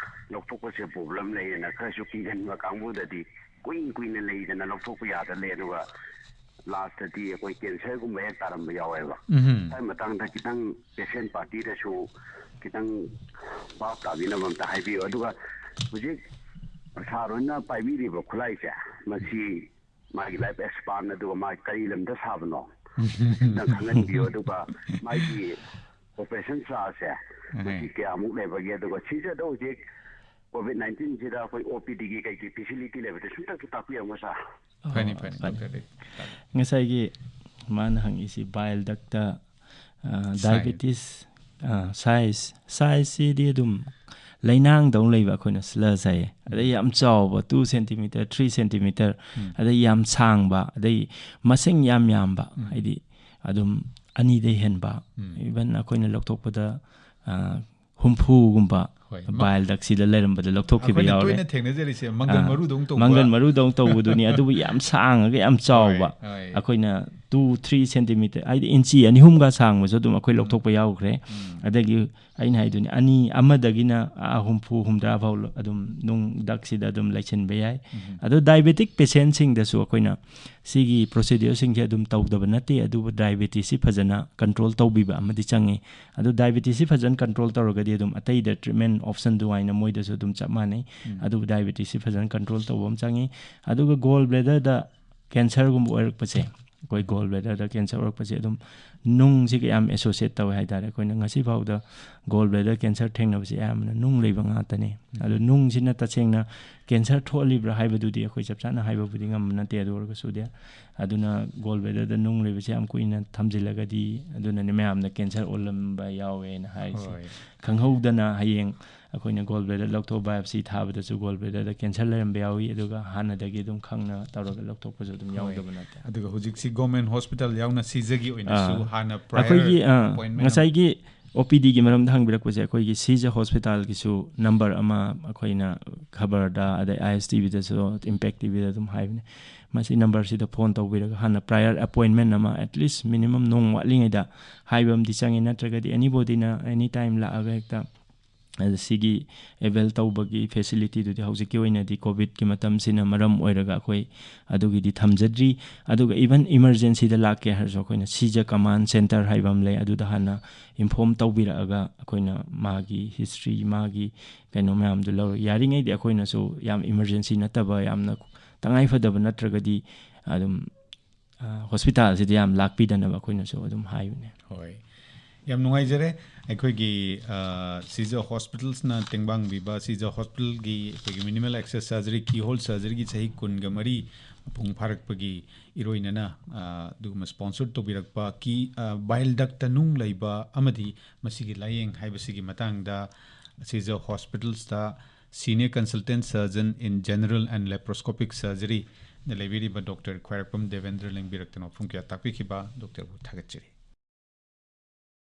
ꯂꯧꯊꯣꯛꯄꯁꯦ ꯄ꯭ꯔꯣꯕ꯭ꯂꯦꯝ ꯂꯩꯌꯦꯅ ꯈꯔꯁꯨ ꯀꯤꯒꯟꯕ ꯀꯥꯡꯕꯨꯗꯗꯤ ꯀꯨꯏꯅ ꯀꯨꯏꯅ ꯂꯩꯗꯅ ꯂꯧꯊꯣꯛꯄ ꯌꯥꯗ ꯂꯩ꯫ ꯑꯗꯨꯒ ꯂꯥꯁꯇꯗꯤ ꯑꯩꯈꯣꯏ ꯀꯦꯟꯁꯔꯒꯨꯝꯕ ꯍꯦꯛ ꯇꯥꯔꯝꯕ ꯌꯥꯎꯋꯦꯕ꯫ ꯎꯝ꯫ ꯁ꯭ꯋꯥꯏ ꯃꯇꯥꯡꯗ ꯈꯤꯇꯪ ꯄꯦꯁꯦꯟ ꯄꯥꯔꯇꯤꯗꯁꯨ ꯈꯤꯇꯪ ꯚꯥꯞ ꯇꯥꯕꯤꯅꯕ ꯑꯝꯇ ꯍꯥꯏꯕꯤꯌꯨ꯫ ꯑꯗꯨꯒ ꯍꯧꯖꯤꯛ ꯁꯥꯔ ꯍꯣꯏꯅ ꯄꯥꯏꯕꯤꯔꯤꯕ ꯈꯨꯠꯂꯥꯏꯁꯦ, ꯃꯁꯤ ꯃꯥꯒꯤ ꯂꯥꯏꯐ ꯑꯦꯛꯁꯄꯥꯟ, ꯑꯗꯨꯒ ꯃꯥꯒꯤ ꯀꯔꯤ ꯂꯝꯗ ꯁꯥꯕꯅꯣ ꯈꯪꯍꯟꯕꯤꯌꯨ꯫ ꯑꯗꯨꯒ ꯃꯥꯒꯤ ꯑꯣꯄꯔꯦꯁꯟ ꯆꯥꯔꯖꯁꯦ ꯃꯁꯤ ꯀꯌꯥꯃꯨꯛ ꯂꯩꯕꯒꯦ? ꯑꯗꯨꯒ ꯁꯤꯖꯗ ꯍꯧꯖꯤꯛ ꯀꯣꯚꯤꯗ ꯅꯥꯏꯟꯇꯤꯟꯁꯤꯗ ꯑꯩꯈꯣꯏ ꯑꯣ ꯄꯤ ꯗꯤꯒꯤ ꯀꯩꯀꯩ ꯐꯦꯁꯤꯂꯤꯇꯤ ꯂꯩꯕꯗꯣ ꯁꯤꯝꯇꯪꯁꯨ ꯇꯥꯛꯄꯤꯔꯝꯃꯣ ꯁꯥꯔ꯫ ꯐꯅꯤ, ꯑꯣ, ꯐꯅꯤ, ꯐꯅꯤ꯫ ꯗꯣꯛꯇꯔ ꯂꯩ꯫ ꯉꯁꯥꯏꯒꯤ ꯃꯥꯅ ꯍꯪꯉꯤꯁꯤ ꯕꯥꯏꯜ ꯗꯛꯇ, ꯑ, ꯁꯥꯏꯖ꯫ ꯗꯥꯏꯕꯦꯇꯤꯁ, ꯑ, ꯁꯥꯏꯖ, ꯁꯥꯏꯖꯁꯤꯗꯤ ꯑꯗꯨꯝ ꯂꯩꯅꯥꯡꯗꯧꯅ ꯂꯩꯕ, ꯑꯩꯈꯣꯏꯅ ꯁ꯭ꯂꯁ ꯍꯥꯏꯌꯦ꯫ ꯑꯗꯩ ꯌꯥꯝ ꯆꯥꯎꯕ, two centimeter, three centimeter, ꯎꯝ꯫ ꯑꯗꯩ ꯌꯥꯝ ꯁꯥꯡꯕ, ꯑꯗꯩ ꯃꯁꯤꯡ ꯌꯥꯝ ꯌꯥꯝꯕ, ꯎꯝ꯫ ꯍꯥꯏꯗꯤ ꯑꯗꯨꯝ ꯑꯅꯤꯗꯩ ꯍꯦꯟꯕ, ꯎꯝ꯫ ꯏꯚꯟ ꯑꯩꯈꯣꯏꯅ ꯂꯧꯊꯣꯛꯄꯗ, ꯑ, ꯍꯨꯝꯐꯨꯒꯨꯝꯕ ꯍꯣꯏ, ꯃ-, ꯕꯥꯏꯜ ꯗꯛꯁꯤꯗ ꯂꯩꯔꯝꯕꯗ ꯂꯧꯊꯣꯛꯈꯤꯕ ꯑꯩꯈꯣꯏꯅ ꯌꯥꯎꯔꯦ꯫ ꯇꯣꯏꯅ ꯊꯦꯡꯅꯖꯔꯤꯁꯦ ꯃꯪꯒꯟ ꯑꯥ, ꯃꯔꯨꯗꯧꯅ ꯇꯧꯕ꯫ ꯃꯪꯒꯟ ꯃꯔꯨꯗꯧꯅ ꯇꯧꯕꯗꯨꯅꯤ, ꯑꯗꯨꯕꯨ ꯌꯥꯝ ꯁꯥꯡꯉꯒ ꯌꯥꯝ ꯆꯥꯎꯕ꯫ ꯍꯣꯏ, ꯍꯣꯏ꯫ ꯑꯩꯈꯣꯏꯅ two, three centimeter, ꯍꯥꯏꯗꯤ ꯏꯟꯆꯤ ꯑꯅꯤ ꯑꯍꯨꯝꯒ ꯁꯥꯡꯕꯁꯨ ꯑꯗꯨꯝ ꯑꯩꯈꯣꯏ ꯎꯝ꯫ ꯂꯧꯊꯣꯛꯄ ꯌꯥꯎꯈ꯭ꯔꯦ꯫ ꯎꯝ꯫ ꯑꯗꯒꯤ ꯑꯩꯅ ꯍꯥꯏꯗꯨꯅꯤ, ꯑꯅꯤ, ꯑꯃꯗꯒꯤꯅ, ꯑꯥ, ꯍꯨꯝꯐꯨ, ꯍꯨꯝꯗ꯭ꯔꯥ ꯐꯥꯎ ꯑꯗꯨꯝ ꯅꯨꯡ ꯗꯛꯁꯤꯗ ꯑꯗꯨꯝ ꯂꯩꯁꯤꯟꯕ ꯌꯥꯏ꯫ ꯎꯝ꯫ ꯑꯗꯣ ꯗꯥꯏꯕꯦꯇꯤꯛ ꯄꯦꯁꯦꯟꯁꯤꯡꯗꯁꯨ ꯑꯩꯈꯣꯏꯅ ꯁꯤꯒꯤ ꯄ꯭ꯔꯣꯁꯤꯗ꯭ꯌꯨꯔꯁꯤꯡꯁꯦ ꯑꯗꯨꯝ ꯇꯧꯗꯕ ꯅꯠꯇꯦ, ꯑꯗꯨꯕꯨ ꯗꯥꯏꯕꯦꯇꯤꯁꯁꯤ ꯐꯖꯅ ꯀꯟꯇ꯭ꯔꯣꯜ ꯇꯧꯕꯤꯕ ꯑꯃꯗꯤ ꯆꯪꯉꯤ꯫ ꯑꯗꯣ ꯗꯥꯏꯕꯦꯇꯤꯁꯁꯤ ꯐꯖꯅ ꯀꯟꯇ꯭ꯔꯣꯜ ꯇꯧꯔꯒꯗꯤ ꯑꯗꯨꯝ ꯑꯇꯩꯗ ꯇ꯭ꯔꯤꯠꯃꯦꯟ ꯑꯣꯞꯁꯟ ꯑꯗꯨꯃꯥꯏꯅ ꯃꯣꯏꯗꯁꯨ ꯑꯗꯨꯝ ꯆꯞ ꯃꯥꯟꯅꯩ꯫ ꯎꯝ꯫ ꯑꯗꯨꯕꯨ ꯗꯥꯏꯕꯦꯇꯤꯁꯁꯤ ꯐꯖꯅ ꯀꯟꯇ꯭ꯔꯣꯜ ꯇꯧꯕ ꯑꯃ ꯆꯪꯉꯤ꯫ ꯑꯗꯨꯒ ꯒꯣꯜ ꯕ꯭ꯂꯦꯗꯔꯗ ꯀꯦꯟꯁꯔꯒꯨꯝꯕ ꯑꯣꯏꯔꯛꯄꯁꯦ, ꯑꯩꯈꯣꯏ ꯒꯣꯜ ꯕ꯭ꯂꯦꯗꯔꯗ ꯀꯦꯟꯁꯔ ꯑꯣꯏꯔꯛꯄꯁꯦ ꯑꯗꯨꯝ ꯅꯨꯡꯁꯤꯒ ꯌꯥꯝ ꯑꯦꯁꯣꯁꯤꯌꯦꯠ ꯇꯧꯋꯦ ꯍꯥꯏꯇꯥꯔꯦ꯫ ꯑꯩꯈꯣꯏꯅ ꯉꯁꯤ ꯐꯥꯎꯗ ꯒꯣꯜ ꯕ꯭ꯂꯦꯗꯔ ꯀꯦꯟꯁꯔ ꯊꯦꯡꯅꯕꯁꯦ ꯑꯌꯥꯝꯕꯅ ꯅꯨꯡ ꯂꯩꯕ ꯉꯥꯛꯇꯅꯤ꯫ ꯎꯝ꯫ ꯑꯗꯣ ꯅꯨꯡꯁꯤꯅ ꯇꯁꯦꯡꯅ ꯀꯦꯟꯁꯔ ꯊꯣꯛꯍꯜꯂꯤꯕ꯭ꯔꯥ ꯍꯥꯏꯕꯗꯨꯗꯤ ꯑꯩꯈꯣꯏ ꯆꯞ ꯆꯥꯅ ꯍꯥꯏꯕꯕꯨꯗꯤ ꯉꯝꯕ ꯅꯠꯇꯦ꯫ ꯑꯗꯨ ꯑꯣꯏꯔꯒꯁꯨꯗꯤ ꯑꯗꯨꯅ ꯒꯣꯜ ꯕ꯭ꯂꯦꯗꯔꯗ ꯅꯨꯡ ꯂꯩꯕꯁꯦ ꯌꯥꯝ ꯀꯨꯏꯅ ꯊꯝꯖꯤꯜꯂꯒꯗꯤ ꯑꯗꯨꯅꯅꯦ ꯃꯌꯥꯝꯅ ꯀꯦꯟꯁꯔ ꯑꯣꯜꯂꯝꯕ ꯌꯥꯎꯋꯦꯅ ꯍꯥꯏꯔꯤꯁꯦ꯫ ꯍꯣꯏ꯫ ꯈꯪꯍꯧꯗꯅ ꯍꯌꯦꯡ ꯑꯩꯈꯣꯏꯅ ꯒꯣꯜ ꯕ꯭ꯂꯦꯗꯔ ꯂꯧꯊꯣꯛ ꯕꯥꯏꯑꯣꯞꯁꯤ ꯊꯥꯕꯗꯁꯨ ꯒꯣꯜ ꯕ꯭ꯂꯦꯗꯔꯗ ꯀꯦꯟꯁꯔ ꯂꯩꯔꯝꯕ ꯌꯥꯎꯏ, ꯑꯗꯨꯒ ꯍꯥꯟꯅꯗꯒꯤ ꯑꯗꯨꯝ ꯈꯪꯅ ꯇꯧꯔꯒ ꯂꯧꯊꯣꯛꯄꯁꯨ ꯑꯗꯨꯝ ꯍꯣꯏ꯫ ꯌꯥꯎꯗꯕ ꯅꯠꯇꯦ꯫ ꯑꯗꯨꯒ ꯍꯧꯖꯤꯛꯁꯤ ꯒꯣꯔꯃꯦꯟ ꯍꯣꯁꯄꯤꯇꯥꯜ ꯌꯥꯎꯅ ꯁꯤꯖꯒꯤ ꯑꯣꯏꯅꯁꯨ ꯑꯥ꯫ ꯍꯥꯟꯅ prior ꯑꯩꯈꯣꯏꯒꯤ, ꯑꯥ, appointment ꯑꯃ ꯉꯁꯥꯏꯒꯤ ꯑꯣ ꯄꯤ ꯗꯤꯒꯤ ꯃꯔꯝꯗ ꯍꯪꯕꯤꯔꯛꯄꯁꯦ, ꯑꯩꯈꯣꯏꯒꯤ ꯁꯤꯖ ꯍꯣꯁꯄꯤꯇꯥꯜꯒꯤꯁꯨ ꯅꯝꯕꯔ ꯑꯃ ꯑꯩꯈꯣꯏꯅ ꯈꯕꯔꯗ, ꯑꯗꯩ ꯑꯥꯏ ꯑꯦꯁ ꯇꯤ ꯚꯤꯗꯁꯨ, ꯏꯝꯄꯦꯛ ꯇꯤ ꯚꯤꯗ ꯑꯗꯨꯝ ꯍꯥꯏꯕꯅꯦ꯫ ꯃꯁꯤ ꯅꯝꯕꯔꯁꯤꯗ ꯐꯣꯟ ꯇꯧꯕꯤꯔꯒ ꯍꯥꯟꯅ prior appointment ꯑꯃ, at least minimum ꯅꯣꯡ ꯋꯥꯠꯂꯤꯉꯩꯗ ꯍꯥꯏꯕ ꯑꯃꯗꯤ ꯆꯪꯉꯤ, ꯅꯠꯇ꯭ꯔꯒꯗꯤ anybodyꯅ any time ꯂꯥꯛꯑꯒ ꯍꯦꯛꯇ, ꯑꯗ ꯁꯤꯒꯤ avail ꯇꯧꯕꯒꯤ facilityꯗꯨꯗꯤ ꯍꯧꯖꯤꯛꯀꯤ ꯑꯣꯏꯅꯗꯤ ꯀꯣꯚꯤꯗꯀꯤ ꯃꯇꯝꯁꯤꯅ ꯃꯔꯝ ꯑꯣꯏꯔꯒ ꯑꯩꯈꯣꯏ ꯑꯗꯨꯒꯤꯗꯤ ꯊꯝꯖꯗ꯭ꯔꯤ꯫ ꯑꯗꯨꯒ even emergencyꯗ ꯂꯥꯛꯀꯦ ꯍꯥꯏꯔꯁꯨ ꯑꯩꯈꯣꯏꯅ ꯁꯤꯖ command centre ꯍꯥꯏꯕ ꯑꯃ ꯂꯩ, ꯑꯗꯨꯗ ꯍꯥꯟꯅ inform ꯇꯧꯕꯤꯔꯛꯑꯒ ꯑꯩꯈꯣꯏꯅ ꯃꯥꯒꯤ history, ꯃꯥꯒꯤ ꯀꯩꯅꯣ ꯃꯌꯥꯝꯗꯨ ꯂꯧꯔ, ꯌꯥꯔꯤꯉꯩꯗꯤ ꯑꯩꯈꯣꯏꯅꯁꯨ ꯌꯥꯝ emergency ꯅꯠꯇꯕ, ꯌꯥꯝꯅ ꯇꯉꯥꯏꯐꯗꯕ ꯅꯠꯇ꯭ꯔꯒꯗꯤ ꯑꯗꯨꯝ, ꯑ, ꯍꯣꯁꯄꯤꯇꯥꯜꯁꯤꯗ ꯌꯥꯝ ꯂꯥꯛꯄꯤꯗꯅꯕ ꯑꯩꯈꯣꯏꯅꯁꯨ ꯑꯗꯨꯝ ꯍꯥꯏꯕꯅꯦ꯫ ꯍꯣꯏ, ꯌꯥꯝ ꯅꯨꯡꯉꯥꯏꯖꯔꯦ꯫ ꯑꯩꯈꯣꯏꯒꯤ, ꯑ, ꯁꯤꯖ ꯍꯣꯁꯄꯤꯇꯥꯜꯁꯅ ꯇꯦꯡꯕꯥꯡꯕꯤꯕ, ꯁꯤꯖ ꯍꯣꯁꯄꯤꯇꯥꯜꯒꯤ ꯑꯩꯈꯣꯏꯒꯤ minimal access surgery, keyhole surgeryꯒꯤ ꯆꯍꯤ ꯀꯨꯟꯒ ꯃꯔꯤ ꯃꯄꯨꯡ ꯐꯥꯔꯛꯄꯒꯤ ꯏꯔꯣꯏꯅꯅ, ꯑ, ꯑꯗꯨꯒꯨꯝꯕ sponsor ꯇꯧꯕꯤꯔꯛꯄ ꯀꯤ, ꯑ, bile duct ꯅꯨꯡ ꯂꯩꯕ ꯑꯃꯗꯤ ꯃꯁꯤꯒꯤ ꯂꯥꯌꯦꯡ ꯍꯥꯏꯕꯁꯤꯒꯤ ꯃꯇꯥꯡꯗ ꯁꯤꯖ ꯍꯣꯁꯄꯤꯇꯥꯜꯁꯇ Senior Consultant Surgeon in General and Laparoscopic Surgeryꯅ ꯂꯩꯕꯤꯔꯤꯕ ꯗꯣꯛꯇꯔ ꯈ꯭ꯋꯥꯏꯔꯥꯛꯄꯝ ꯗꯦꯕꯦꯟꯗ꯭ꯔ ꯂꯦꯡꯕꯤꯔꯛꯇꯅ ꯋꯥꯐꯝ ꯀꯌꯥ ꯇꯥꯛꯄꯤꯈꯤꯕ ꯗꯣꯛꯇꯔꯕꯨ ꯊꯥꯒꯠꯆꯔꯤ꯫